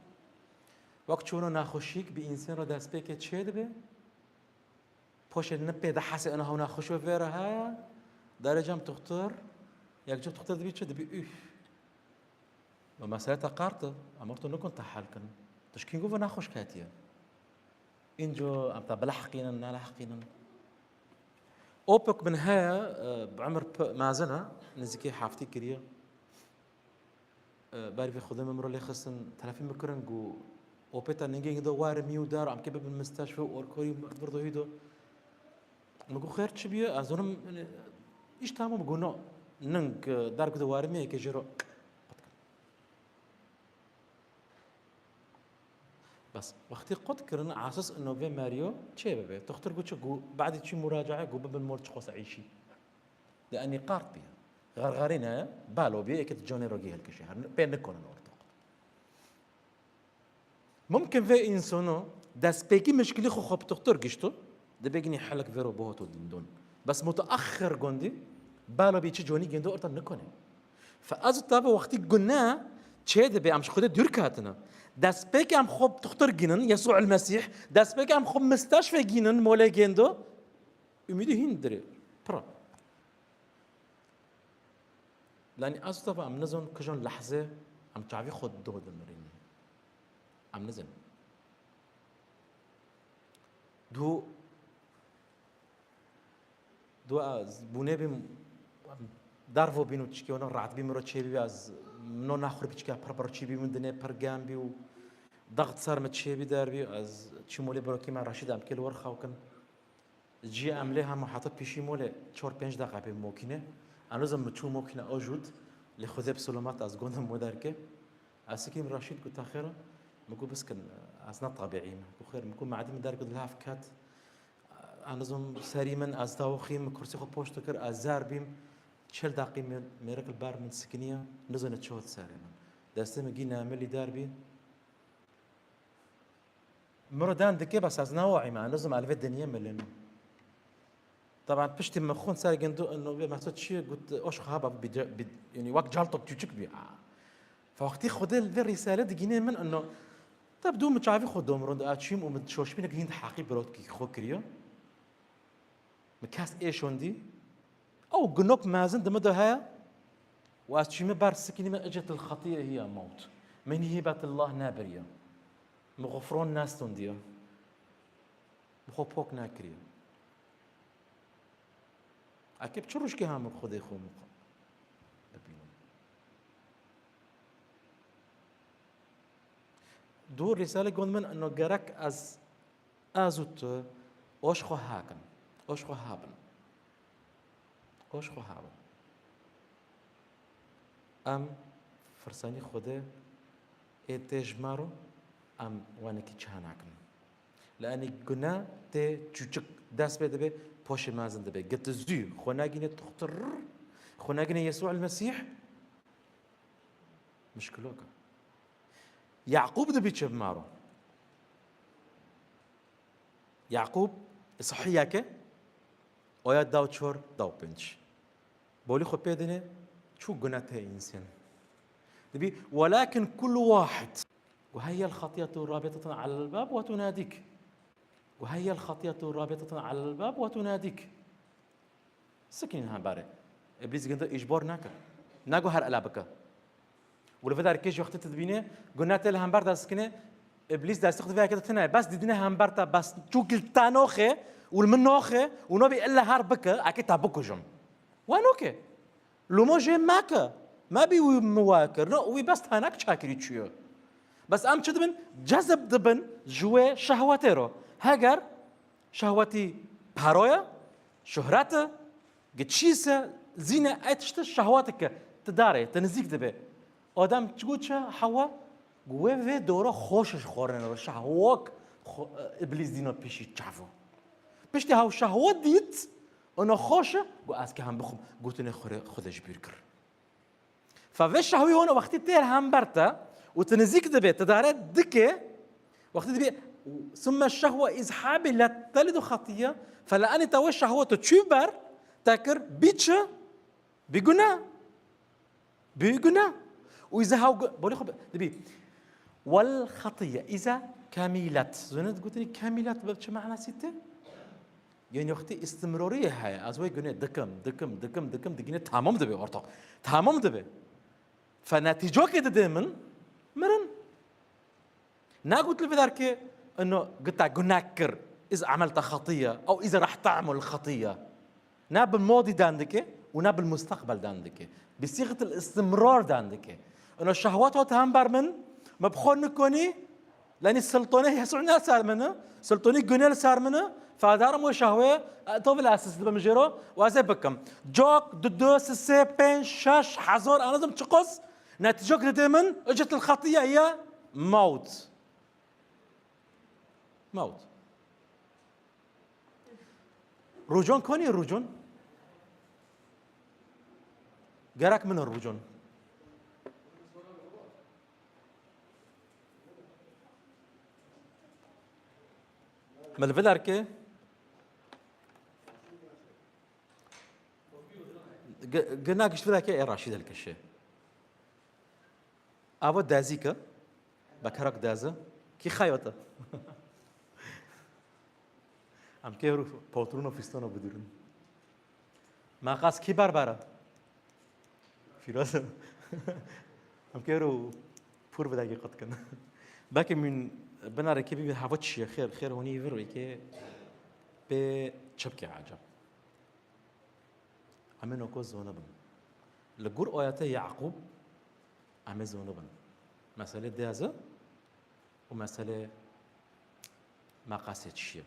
Wek çûna nexweşîk bi însan re destpêkê çê dibe, poşê ne pê de hesê ina hewna xweş ve vêre heye, derê cem tuxtir, yek cem tuxtir dibî çi dibî üf. Ve mesele te qart e, em tu nikun te hel kin. Tu ji kî go ve nexweş ketiye. Înco em te bileheqînin, neleheqînin. Opek min heye, e, bi emir p-, mezin e, nizîkî heftî kiriye. E, berî vê Xwedê min miro lê xistin, telefî min kirin, gu opeta ningê gindo warê mî û dar, em kê bibin misteşfe û orkorî vir do hî do. Min got, "Xêr çi bûye?" Ez zonim, yani, îş tamam, got, "No, ning, e, dar gindo warê mî, yekê jê re qut kin." Bes, wextî qut kirin, esas ino vê meriyo çê bibe. Tuxtir got, "Çi?" Got, "Badî çi muracae?" Got, "Bibin mor çi xwes eîşî." De enî qart bîye. Xerxerîne, balo bîye, eke tu canê rogî hilkişe. Her pê nikonin ortoq. Mumkin vê însano destpêkî mişkilî xwe xwe bi tuxtur gişto, dibê ginî helek vêro bihoto dindon. Bes mutaexir gondî, balo bî çi conî gendo orta nikone. Fe ez û tava wextî gune çê dibe, em ji Xwedê dûr ketine. Destpêkê em xwe bi tuxtur gînin, Yesû el Mesîh, destpêkê em xwe bi misteşfe gînin, molê gendo, Umîdî hîn dirê, pira. Lanî ez teva em nizon kijan lehzê em çavî xwe do dimirînî. Em nizin. Du, du ez bûnê bîm, dervo bîn û çikê ona rahat bîm ro çê bî ez mino naxur piçka pir pir çî bî min dinê pir gem bî û daxt ser mi çê bî der bî ez çî molê birokî me Reşîd em kê li wer xew kin. Cî em lê hema heta pêşî molê çar pênc deqe pê mokîne. Em nizin min çû mokîne ajût, lê Xwedê bi selamet ez gondim mo derke. Ez sikîm Reşîd got, "Te xêr e?" Min got, "Biskin, ez ne tabîî me." Got, "Xêr." Min got, "Me'dî min derkut li hev ket." Ez nizim serî min, ez dawixîm, min kursî xwe poşt dikir, ez zer bîm. Çil deqî mêr-, mêrik li ber min sikiniye, nizane çi hat serê min. Destê min gî nemilî der bî. Min re dem dike, bes ez newaîme, ez nizim elvê dinyê milin. Taban piştî min xwend ser gindu, ino vê Mesut çi ye? Got, "Oş xaba bi, bi, yani wek caltok çûçik bî." Aa. Fa wextî Xwedê li vê rîsale digîne min, ino, tab dû min çavî xwe domrond, a çîm û min şoşmînek hîn heqî birotkî xwe kiriyo. Min kes ê şondî. Ew gunok mezin di min de heye. Û ez çîme ber sikînî min ecet il xetîye hiye mewt. Min hîbet Allah nebiriye. Min xufron nestondiye. Min xwe pok nekiriye. Eke bi çi rojkê ha min Xwedê xwe min bibînim. Dû rîsale gund min, ino gerek ez Ez û tu oş xwe hakin, oş xwe habin, oş xwe habin. Em firsanî Xwedê ê tê ji me re em wenekî çax nakin. Li enî gune tê çûçik dest pê dibe, poşê mezin dibe. Gitizû xwe negîne tuxtir, xwe negîne Yesû el Mesîh, mişkilok e. Yaqûb dibî çi bi me re? Yaqûb, Îsahî yeke, oya da û çor, da û pênc. Bolî xwe pê dine, çû gune tê însan. Dibî, "Welakin kullu wahid." Gu heyel xatiyatu rabitatan alel bab ve tunadik. Gu heyel xatiyatu rabitatan alel bab ve tunadik. Sikînin hemberê. Îblîs ginde îjbar neke. Nego her ela bike. Û li vê derkê jî wextê tu dibînê, gune tê li hember de sikine, Îblîs destê xwe di vê yekê de tune ye. Bes dîdine hember te, bes çûkî li te noxê û li min noxê û nobî illa her bike, eke te bikujim. Weno ke. Lûmo jê meke. Mebî wî min wa kir. No, wî bes tenek çakirî çûyo. Bes em çi dibin? Cezib dibin ji wê şehwetê ro. Heger şehwetî peroye, şuhret e, giçîs e, zîne, ey tiştê şehwet e ke ti darê, ti nizîk dibe. Adem çi got çi Hewa? Got wê vê doro xweş e ji xwarinê re, şehwek xwe-, Îblîs dîna pêşî çavo. Piştî hew şehwet dît, ona xweş e, got ez ke hem bixwim, gotinê xwe rê Xwedê ji bîr kir. Fe vê şehwî hona wextî têr hember te û tu nizîk dibe, tu dare dike, wextî dibê, ثم الشهوة إذ حبلت تلد خطية, fe li enê te wê şehweta çû ber, te kir, bî çi? Bî guna. Bî guna. Û îza hew gu-, bolê xwe bi-, dibî, والخطية إذا كملت. Zonê digotinî kemîlet bi çi manasî tê? Yanî wextî îstimroriyê heye. Ez wê gunê dikim, dikim, dikim, dikim, digîne tamam dibe ortak. Tamam dibe. Fe netîcokê dide min, mirin. Nagot li vê derkê, ino gita guna kir, iz amelta xatiye, ew iz rah ta'mul xatiye. Ne bi modî dan dike û ne bi mustaqbel dan dike. Bi sîxetil îstimrar dan dike. Ino şehwet hat hember min, me bi xwe nikonî, Lenî siltonê Yesû ne li ser min e, siltonî gunê li ser min e, fedarim wê şehwê, e, to vila siz dibim jê re, û ez ê bikim. Cok, du, du, sê, sê, pênc, şeş hezar, anizim çiqas, netîcok dide min, ücretil xatiye ye mewt. Mewt. Rûcon konî rûcon? Gerek min rûcon. Min li vir derkê, gi-, gina gişt vir derkê ê Raşîd hilkişê. Ava dezî ke, bekerak dezi, kî xeyot e? Em kê rû potrûno fîstono bidirin. Maqas kî berbere? Fîroz. Em kê rû pûr bidegî qut kin. Belkî min binare kê bibî hava çi ye, xêr, xêr honî vir û kê pê çi bike acab. Em ê noko zone bin. Li gor ayetê Yaqûb em ê zone bin. Meselê dêze û meselê meqasê çi ye?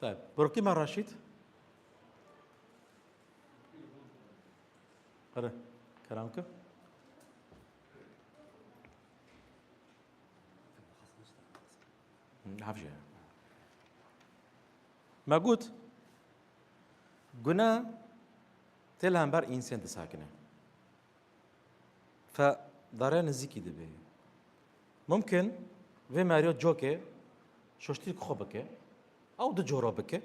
Tayyib, birokî me Raşîd. Hadi, kelam ke. Hevje. Me got, guna tê li hember însan disakine. Fe dare nizîkî dibe. Mumkin vê meriyo cokê şoştirî xwe bike, ew du coro bike,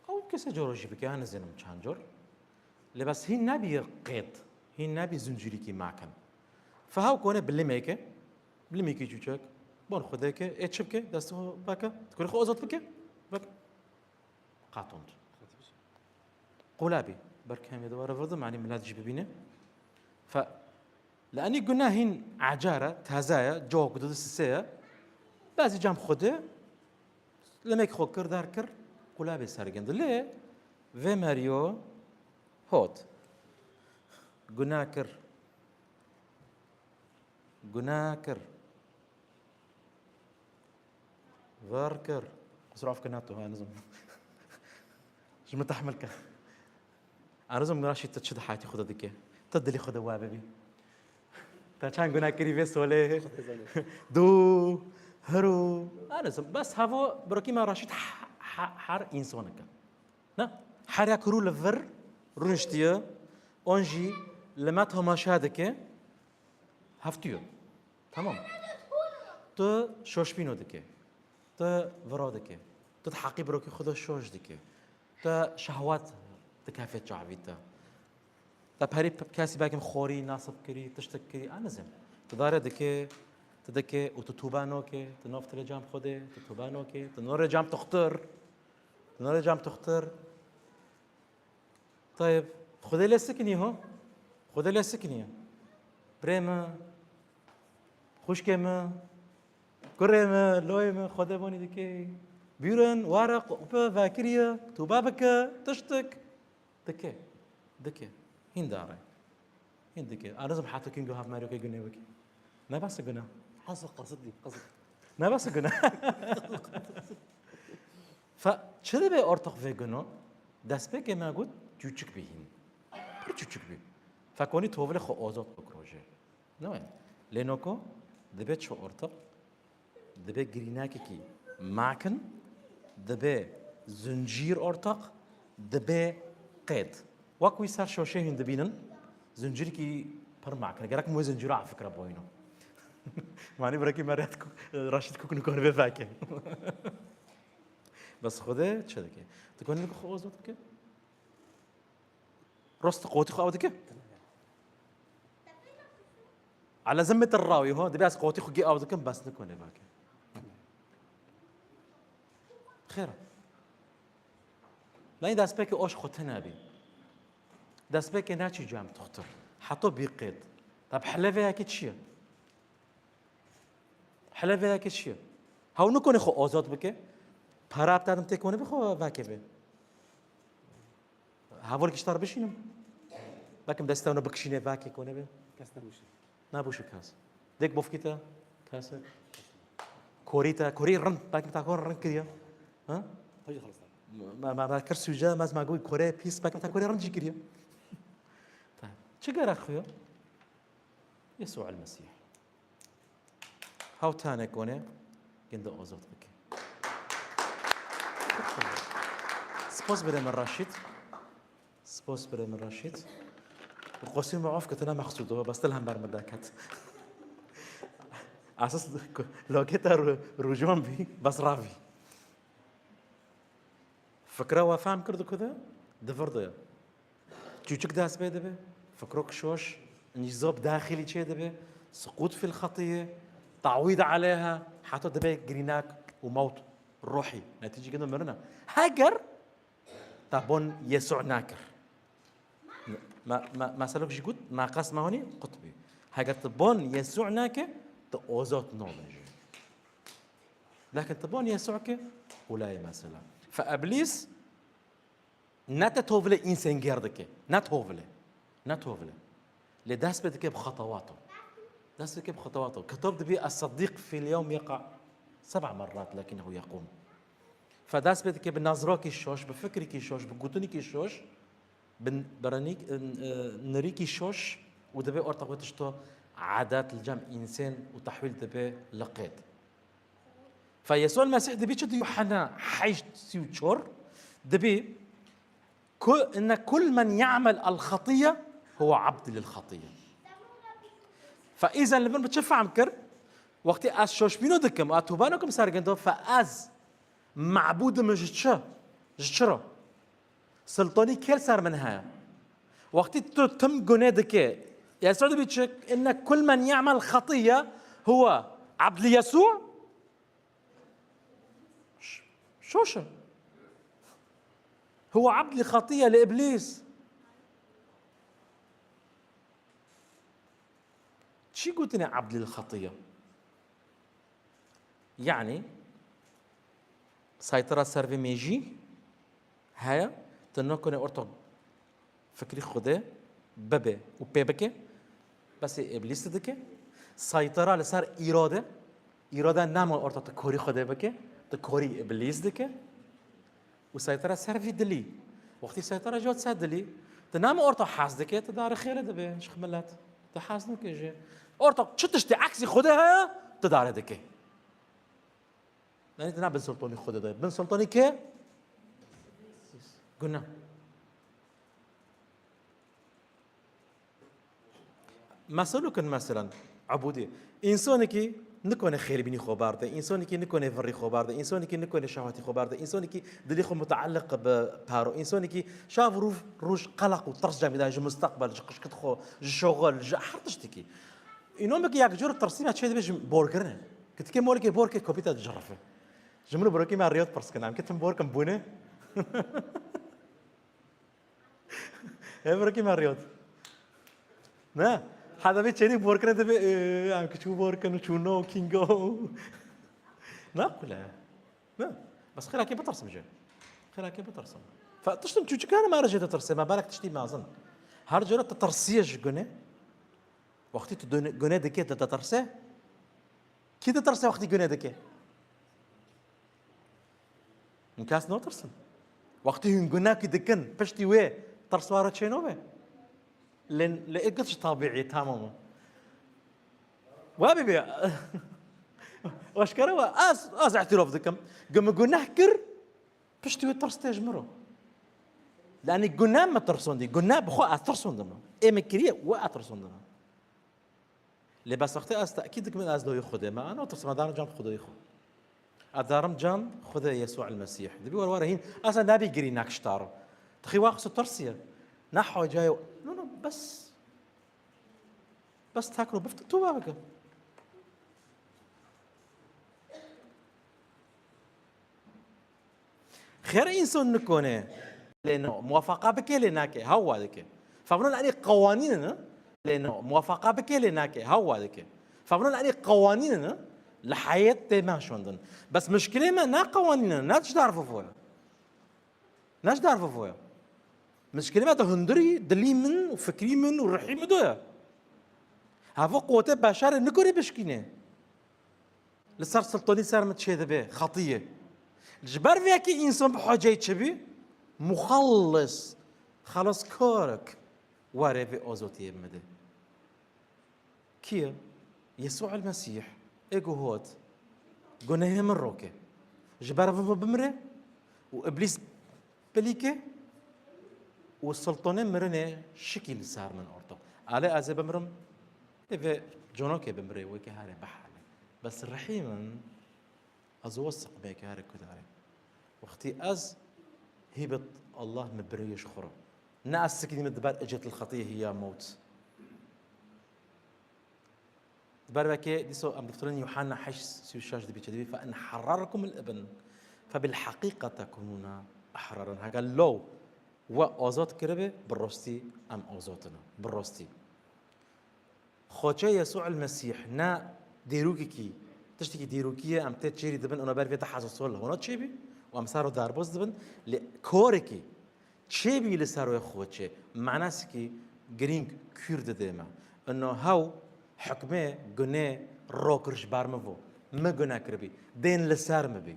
ew kesê coro jî bike, ya nizinim çend cor. Lê bes hîn nebiye qêt, hîn nebî zincîrîkî makin. Fe hew kone bi limêke, bi limêkî çûçek, bon xwedeke, ê çi bike, destê xwe bike, dikorê xwe ozod bike, bike. Qatond. Qula bî. Ber kemê de were virdim, yanî milet jî bibîne. Fe, li enî guna hîn ecar e, teze ye, cok dide sise ye. Bazî cem xwe de, lemek xwe kir, der kir, qula bê sergindi. Lê vê meriyo hot. Guna kir. Guna kir. Ver kir. Qusur af kir, nato, ha, nizam. Ji min tehmil ke. Ha, nizam, Raşîd, tu çi di heyatê xwe de dike? Tu dilê xwe de we bibî. Te çend guna kirî vê solê? Du, hiru. Ha, nizam. Bes hevo, birokî me Raşîd h-, h-, her însaneke. Ne? Her yek rû li vir rûniştiye, on jî li me temaşe dike, hevtiyo. Tamam. Tu şoşbîno dike. Tu viro dike. Tu di heqî birokî xwe de şoş dike. Tu şehwet dikefê çavî te. Te perî p-, kesî belkim xorî, nasib kirî, tiştek kirî, ez nizim. Tu dare dike, tu dike û tu tûbe noke, tu nav tu rê cem Xwedê, tu tûbe noke, tu nav rê cem tuxtir. Tu nav rê cem tuxtir. Tayeb, Xwedê lê sikinî ho? Xwedê lê sikinî. Birê min, xwişkê min, kurê min, loyê min, Xwedê bonî dike. Bîrin, were, qu-, qu-, vekiriye, tûbe bike, tiştik. Dike. Dike. Hîn dare. Hîn dike. Anizim heta kîn guhav merokê gune bike. Ne bas guna. Qasd, qasd dî, qasd. Ne bas guna. Fe, çi dibe ortak vê guna? Destpêkê me got, çûçik bî hîn. Pir çûçik bî. Fekonî tovlê xwe ozod bikiro jê. Ne wayne. Lê noko dibe çi ortak? Dibe girînakekî makin, dibe zincîr ortak, dibe qêd. Wek wî ser şoşê hîn dibînin, zincîrkî pir makin. Gerek min wê zincîra ev fikre boyno. Manî birekî me rêt ku-, Raşîd kuk nikaribe veke. Bes Xwedê çi dike? Tu konî xwe ozod bike? Rost qotî xwe ew dike? Ala zimmet rawî ho, dibe ez qotî xwe gê ew dikim, bes nikone vake. Xêr. Nayê destpêkê oş xwe tene bî. Destpêkê naçî cem tuxtir. Heto bî qêt. Tab hele vê yekê çi ye? Hele vê yekê çi ye? Hew nikone xwe ozod bike. Para bi tadim tê kone bixwe vake be. Heval kiştar bişînim. Bekim destewna bikişîne vake kone be. Kes nebûşî. Nebûşî kes. Dek bofkî te? Kes. Korî te? Korî rind. Bekim ta kor rind kiriye. Ha? Hocam xelasta. Ma, ma, ma kir sûce, mez ma goy kore pîs. Bekim ta kore rind jî kiriye. Ta. Çi gerek xuyo? Yesû el-Mesîh. Hew tane kone, ginde ozod bike. Spas birê min Raşîd. Spas birê min Raşîd. Qosî me of ketine mexsûd o, bes til hember min deket. Esas ku-, loketa ru-, rûcan bî, bes ravî. Fikra we fehm kir di ku de? Di vir de ye. Çûçik dest pê dibe, fikrok şoş, înî zob daxilî çê dibe, siqût fîl xetiyê, tawîd aleyha, heta dibe girînak û mewt ruhî, netîcî gino mirina. Heger te bon Yesû nakir. Me, me, meselok jî got, me qas me honî qutbî. Heger tu bon Yesû nake, tu ozod nobe jî. Lakin tu bon Yesû ke, wila ye mesela. Fe Iblîs ne te tovile însen gêr dike. Ne tovile. Ne tovile. Lê dest pê dike bi xetewat o. Dest pê dike bi xetewat o. Kitab dibî Es-Seddîq fîl yewm yeqa seba merrat lekînehu yeqûm. Fe dest pê dike bi nezrokî şoş, bi fikrîkî şoş, bi gotinîkî şoş, bi, bi renîk-, e, nirîkî şoş û dibe orta xwe tişto edet li cem însen û tehwîl dibe li qêd. Fe Yesû el-Mesîh dibî çi di Yuhanna heşt sî û çar dibî ku inne kul men ya'mel el-xetiyye huwe abd lil-xetiyye. Fe îzen li vir bi çi fehm kir? Wextî ez şoşbîno dikim, ez tûbano kim ser gindo, fe ez mebûd im ji çi? Ji çi re? Sultanî kê li ser min heye? Wextî tu tim gunê dike, Yesû dibî çi? Inne kul men ya'mel xetiyye huwe abd li Yesû. Ş-, şoş e. Huwe abd li xetiyye, li Iblîs. Çi gotine abd lil xetiyye? Yanî, saytira ser vê mêjî heye, tu nakone orta fikrî Xwedê bibe û pê bike, besê Îblîs dike. Saytira li ser îrade, îrade nema orta tu korî Xwedê bike, tu korî Îblîs dike. Û seytera ser vî dilî. Wextî seytera jot ser dilî, tu nema orta hez dike, tu darê xêrê dibe ji milet. Tu hez nike jê. Orta çi tiştê eksî Xwedê heye, tu darê dike. Yanî tu ne bin sultanî Xwedê de. Bin sultanî kê? Guna. Meselûk in, meselan, ebûdî. Însanekî nikone xêrbînî xwe berde, însanekî nikone virî xwe berde, însanekî nikone şehwetî xwe berde, însanekî dilî xwe muteelliq bi paro, însanekî şev rûv roj qeleq û tirs cem de ji musteqbel, ji qişkit xwe, ji şoxil, ji her tiştekî. Înomekî yek cor tirsî me çê dibe ji borkirinê. Kitikê molekê borkê kopî te dicirife. Ji min û birokî me riyot pirs kin, em kitin borkin bûne. Hev rikî meriyot. Ne? Hada vê çênî borkine dibe, e, em kiçû borkin û çûno kingo. Ne qule. Ne? Bes xêrakê bitirsim jê. Xêrakê bitirsim. Fe tiştin çûçikane me re jê ditirsê, me belek tiştî mezin. Her cara tu tirsiye ji gune. Wextî tu dune-, gune dike tu ditirse. Kî ditirse wextî gune dike? Hûn kes natirsin. Wextî hûn gunekî dikin, piştî wê tirs were çênobe. Lê, lê ê giş tabîî, tamam o. Wa bibê. Aşkere wa, ez, ez îtiraf dikim. Gu min guneh kir, piştî wê tirs tê ji min re. Yanî guneh min tirsandî, guneh bi xwe ez tirsandime. Ê min kiriye, we ez tirsandime. Lê bes wextê ez tekîd dikim, ez loyê Xwedê me, ez natirsim, ez darim cem Xwedê xwe. Ez darim cem Xwedê Yesû el Mesîh. Dibî were were hîn, ez nabî girî nekştar. Dixî wa xwe tirsiye. Ne hacayê, no, no, bes. Bes tekro bifte tu ve bike. Xêr însan nikone. Lê no, muwafaqa bike lê nake. Hewa dike. Fevron anî qewanîn ne. Lê no, muwafaqa bike lê nake. Hewa dike. Fevron anî qewanîn ne. Li heyet tê me şondin. Bes mişkilê me ne qewanîn ne. Ne ji dar vivoya. Ne ji dar vivoya. Mişkilê me de hundirî, dilî min û fikrî min û rihî min do ye. Heva qote beşerê nikore bişkîne. Li ser sultanî ser min çêdibe, xetiyê. Ji ber vê yekê însan bi haceyê çi bî? Muxellis, xelaskarek, were vê azotiyê bimide. Kî ye? Yesû el Mesîh, ê ku hot, gunehê min roke. Ji ber vê bimire û Îblîs pilîke û sultanê mirinê şikî li ser min orto. Alê ez ê bimirim, ê vê conokê bimire, wekî here bihele. Bes rihî min, ez û siqmeke here kudare. Wextî ez hîbet Allah min birî ji xwe re. Ne ez sikînî min diber ecet li xetiyê hiya mewt. Di ber vekê, dîso em diftirin Yuhanna heşt sî û şeş dibî çi dibî, "Fe in harrarakumul ibn, fe bil haqiqe tekunûne ahraran." Heke law we azad kiribe, bi rastî em azad in. Bi rastî. Xwêçe Yesû el Mesîh ne dîrokekî, tiştekî dîrokî ye, em tê çêrî dibin, ona ber vê du hezar sal li hona çêbî û em ser û derbas dibin, lê korekî Çêbî li ser wê xwe çê. Manesekî girîng kûr dide me. Ino hew hukmê gunê rokir ji ber min vo. Min gune kiribî. Dên li ser min bî.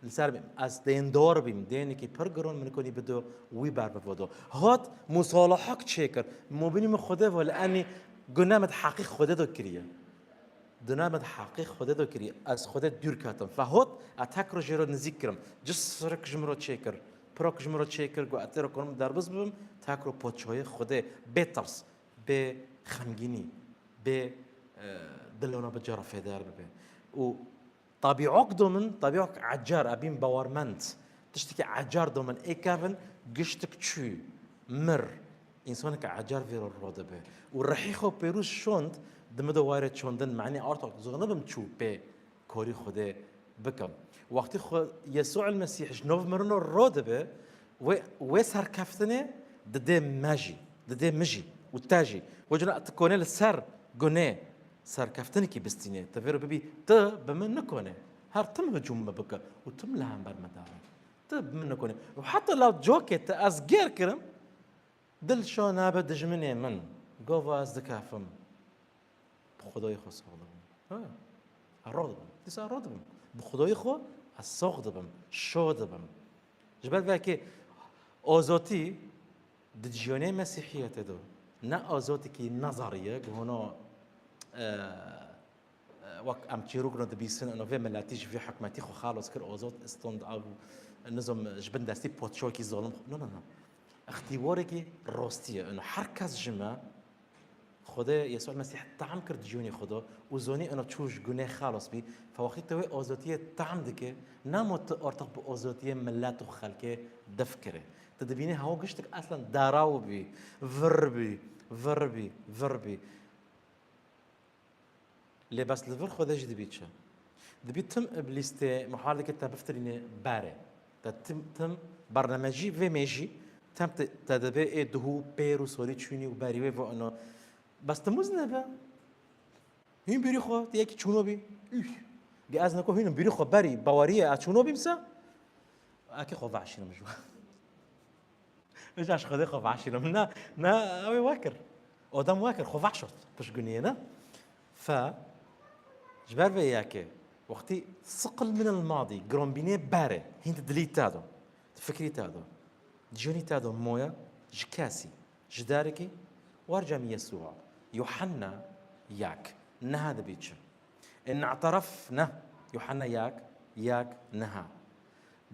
Li ser min. Ez dêndor bîm. Dênekî pir giron min konî bido wî ber min vodo. Hat musalaha çêkir. Mobînî min Xwedê vo li enî gune min di heqî Xwedê do kiriye. Dina min di heqê Xwedê de kirî, ez Xwedê dûr ketim. Fehot, ez tek roj jê re nizîk kirim. Ci sirik ji min re çêkir. Pirok ji min re çêkir, got, ez tê re karim derbas bibim, tek ro poçoyê Xwedê, bê tirs, bê xemgînî, bê, e, dilona bi cara fêder bibe. Û tabîok do min, tabîok ecar, ebîn bawermend. Tiştekî ecar do min, ê kevin, giştik çû, mir. Însaneke ecar vê re rodibe. Û rihî xwe pêrûz şond, di min de wayre çondin, menî artok zonibim çû pê korî Xwedê bikim. Wextî xwe Yesû el Mesîh ji nov mirino rodibe, wê, wê serkeftinê didê me jî, didê min jî û te jî. Wê cina tu konê li ser gunê serkeftinekî bistînê. Tu vê re bibî, tu bi min nikone. Her tim hicûm min bike û tim li hember min dawe. Tu bi min nikone. Û heta law cokê te ez gêr kirim, dil şo nabe dijminê min. Gova ez dikefim. Bi Xwedayê xwe sox dibim. Ha. Ez roh dibim. Dîsa ez roh dibim. Bi Xwedayê xwe ez sox dibim. Şo dibim. Ji ber vekê azotî di ciyonê Mesîhiyetê de ne azotekî nazarî ye, ku hûno, e, wek em çîrokno dibîsin, ino vê miletî ji vê hikmetî xwe xelos kir, ozot stond ew, nizom ji bin destî poçokî zolim xwe. No, no, no. Îxtîwarekî rostî ye. Ino her kes ji me Xwedê Yesû Mesîh tam kir di ciyonê xwe de û zonî ino çû ji gunê xelos bî. Fe wextî te wê ozotiyê tam dike, namo tu ortaq bi ozotiyê milet û xelkê def kire. Tu dibînî hewa giştik eslen daraw bî, vir bî, vir bî, vir bî. Lê bes li vir Xwedê jî dibî çi? Dibî tim îblîs tê muhal dike te biftirîne berê. Te tim, tim bernamejî vê mêjî Tem te, te dibê ê duhû pêr û sorî çûnî û berî wê ve ino. Bes tu muz nebe. Hîn bîrî xwe, tu yekî çûno bî. Üf. Ge ez neko hînim bîrî xwe berî baweriyê ez çûno bîm se. Eke xwe veşînim ji we. Êca ji Xwedê xwe veşînim. Na, na, ew ê wekir. Odem wekir, xwe veşort. Piştguniyê ne. Fe, ji ber vê yekê, wextî siqil min el madî, gironbînê berê, hîn di dilî te do, di fikrî te do, di jiyonî te do moye, ji kesî, ji derekî, wercem Yesûa, Yuhanna yak, niha dibî çi? In i'terefna, Yuhanna yak, yak, niha.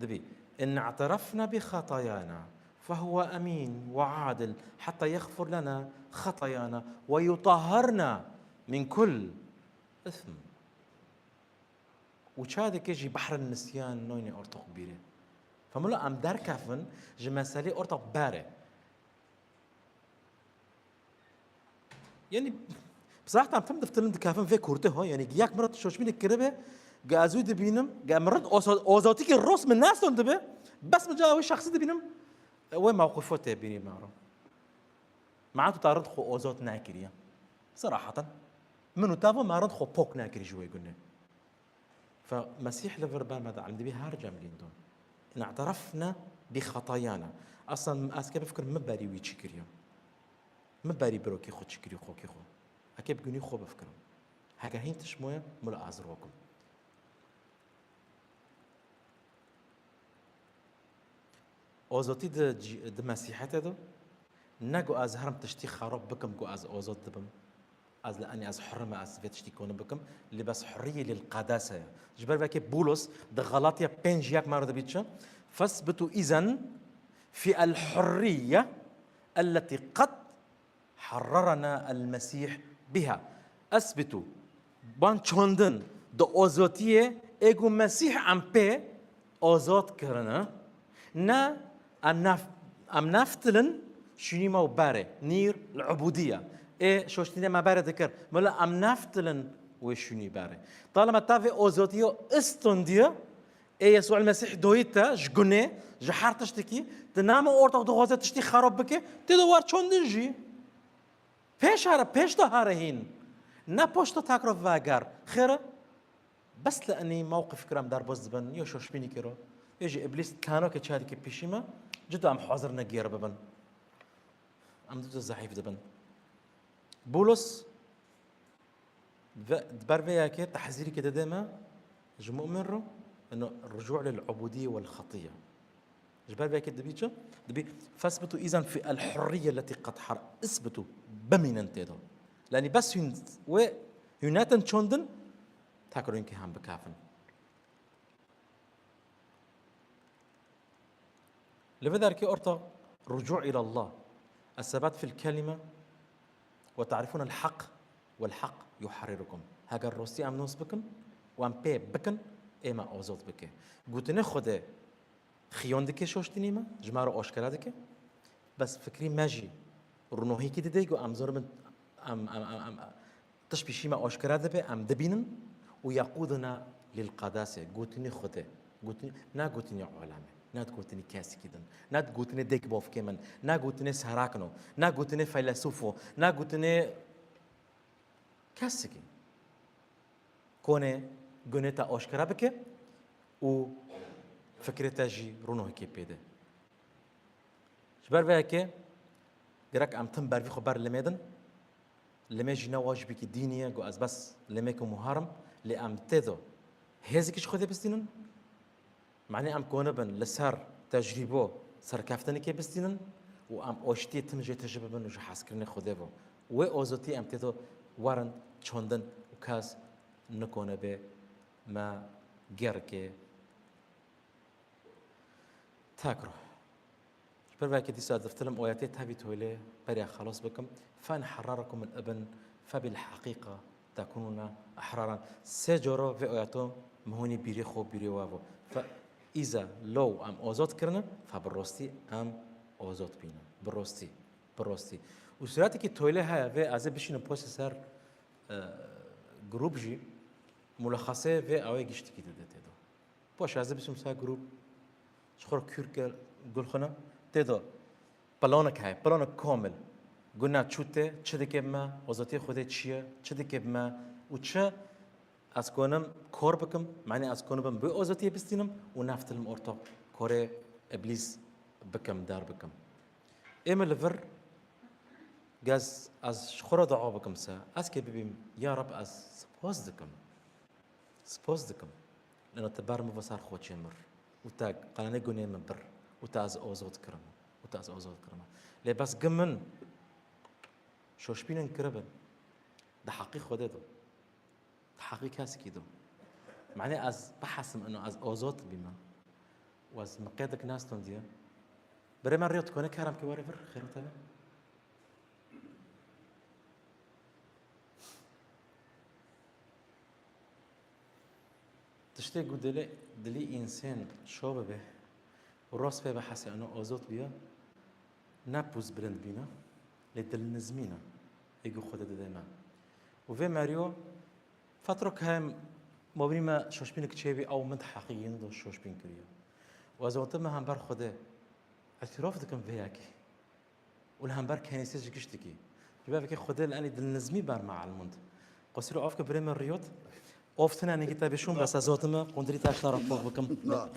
Dibî, in i'terefna bi xetayana, fehuwe emîn we adil, heta yexfir lena xetayana we yutahharna min kul. Îsm. Û ça dike jî behrin nisyan noyne ortoq bîrê. Femula em derkefin ji meselê ortoq berê. Yanî, bi zehtan tim diftilin dikefin vê kurtê ho. Yanî, yek min re tu şoşbînê kiribe, ge ez wî dibînim, ge min rind oso-, ozotîkî rost min neston dibe, bes min ca wê şexsî dibînim, wê mewqifo tê bînî me re. Ma tu ta rind xwe ozot nekiriye. Seraheten. Min û te ve me rind xwe pok nekirî ji wê gunê. Fe Mesîh li vir ber me de em dibî her cem lîndon. Ne'terefne bi xetayana. Aslan ez ke bifikirim min berî wî çi kiriye. Min berî birokî xwe çi kiriye xwekî xwe. Eke bi gunî xwe bifikirim. Heke hîn tişt moye, mula ez rokim. Ozotî di cî-, di Mesîhetê de, ne ku ez herim tiştî xerab bikim ku ez ozot dibim. Ez li enî ez hurrim e, ez vê tiştî koni bikim. Lê bes hurriyê lil qedese ye. Ji ber vekê Bûlos di Xelatya pênc yek me re dibît çi? Fesbitu îzen fî el hurriye elletî qed Harrarana el Mesîh biha. Esbitu. Ban çandin di ozotiyê ê ku Mesîh em pê ozot kirine. Ne em naf-, em naftilin şûnî me û berê. Nîr li ubûdiye. Ê şoştînê me berê dikir. Mila em naftilin wê şûnî berê. Talima ta vê ozotiyo istondiye, Ê Yesû el Mesîh doyî te ji gunê, ji her tiştekî, di nama ortax dixwaze tiştî xerab bike, tê de war çandin jî. Pêş here, pêş de here hîn. Ne poşta takro veger. Xêre, bes li enî mewqif kiram derbas dibin, yo şoşbînî kiro. Ê jî Îblîs tano ke çadike pêşî me, cida em hazir ne gêr bibin. Em cida zehîf dibin. Bûlos Ve, di ber vê yekê tehzîrîkê dide me ji mu'min re, eno rucu' lil ubudiyye wel xetiye. Ji ber vê yekê dibî çi? Dibî, fesbitu îzen fî el hurriye letî qed har-, isbitu, bimînin tê de. Lenî bes hûn wê, hûn netin çandin, tekrar hûn kê hem bikefin. Li vê derkê orta rucu' îlallah, es-sebat fil kelime we ta'rifûn el-heq wel-heq yuharrirukum. Heger rostî em nos bikin û em pê bikin, ê me ozod bike. Gotinê Xwedê xiyon dike şoştinî me, ji me re oşkera dike. Bes fikrî me jî rûnohîkî dide ku em zor bin, em, em, em, em, Tişt pêşî me aşkera dibe, em dibînin û yeqûduna lil qedase, gotinî Xwedê, gotinî, ne gotinî aleme, ne gotinî kesekî din, ne gotinê dêk bavkê min, ne gotinê serakno, ne gotinê feylesûfo, ne gotinê kesekî. Konê gunê te aşkera bike û fikrê te jî rûnohîkê pê de. Ji ber vê yekê gerek em tim ber vî xwe ber limê din. Limê jî ne wajibekî dînî ye, ku ez bes limêk û muharim, lê em tê de hêzekî ji Xwedê bistînin. Manê em kone bin li ser tecrîbo serkeftinekê bistînin û em oştiyê tim jê tije bibin û ji hezkirinê Xwedê bo. Wê ozotî em tê de werin çandin û kes nikone bê me gerikê Takro. Ji ber vekê dîsa diftilim oyetê tevî toylê beriya xelas bikim. Fe in harrarakum min ibn fe bil heqîqa tekunûne ehraran. Sê coro vê oyeto mihûnî bîrê xwe bîrê we bo. Fe îza low em ozod kirine, fe bi rostî em ozod bîne. Bi rostî, bi rostî. Û sûretekî toylê heye vê ez ê bişînim poştê ser, e, grûp jî, mulexasê vê awê giştikî dide tê de. Baş, ez ê biçim ser grûp, ji xwe re kûr kir, gul xwine, tê de. planek heye, planek komil. Guna çû te, çi dike bi me, ozotiyê Xwedê çi ye, çi dike bi me û çi ez konim kor bikim, manê ez konibim bi ozotiyê bistînim û neftilim orto korê iblîs bikim, der bikim. Ê min li vir gez ez ji xwe re dua bikim se, ez kê bibîm, ya Reb ez spas dikim. Spas dikim. Leno te ber min bo ser xwe çê mir. Û te qelenê gunê min bir. Û te ez ozod kirim. Û te ez ozod kirim. Lê bes gim min şoşbînin kiribin. Di heqî Xwedê do. Di heqî kesikî do. Manê ez bihesim ino ez ozod bîme. Û ez miqedik nestondiye. Birê me rêyo dikone kerem ki were vir. Xêro te be. Tiştê ku dilê, dilî însên şo bibe û rast pê bihese û ozod biya, ne pûz bilind bîna, lê dilnizmîna ê ku Xwedê dide me. Û vê meriyo, fetrok heye mobînî me şoşbînik çêbî ew min di heqî yîn do şoşbîn kiriye. Û ez otim me hember Xwedê îtîrof dikim vê yekê. Û li hember kenîsê ji giştikî. Ji ber vekê Xwedê li enî dilnizmî ber me elmund. Qosî re of ke birê min riyot. Of tine nîgî te bişûn bes ez zotime qundirî te şina re pov bikim. Na.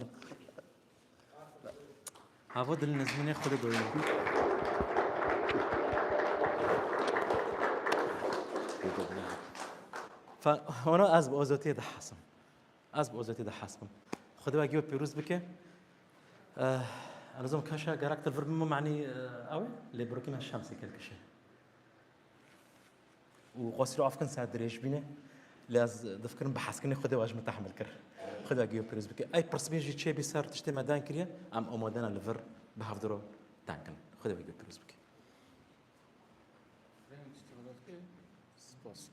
Havo dilnizmînê Xwedê doyî. Fa-, ona ez bi ozotiyê dihesim. Ez bi ozotî de hez bim. Xwedê we giyo pîroz bike. Eh, ez nizam keşa gerek te vir bim, manî, eh, ew e, lê birokî me şemsê kelkişe. Û qasî ro afkin ser dirêj bîne. Lê ez difikirim bi hezkirinê Xwedê we ji min tehmil kir. Xwedê we giyo pîroz bike. Ey pirsbîn jî çêbî ser tiştê me den kiriye, em omade ne li vir bi hevdiro den kin. Xwedê we giyo pîroz bike. Spas.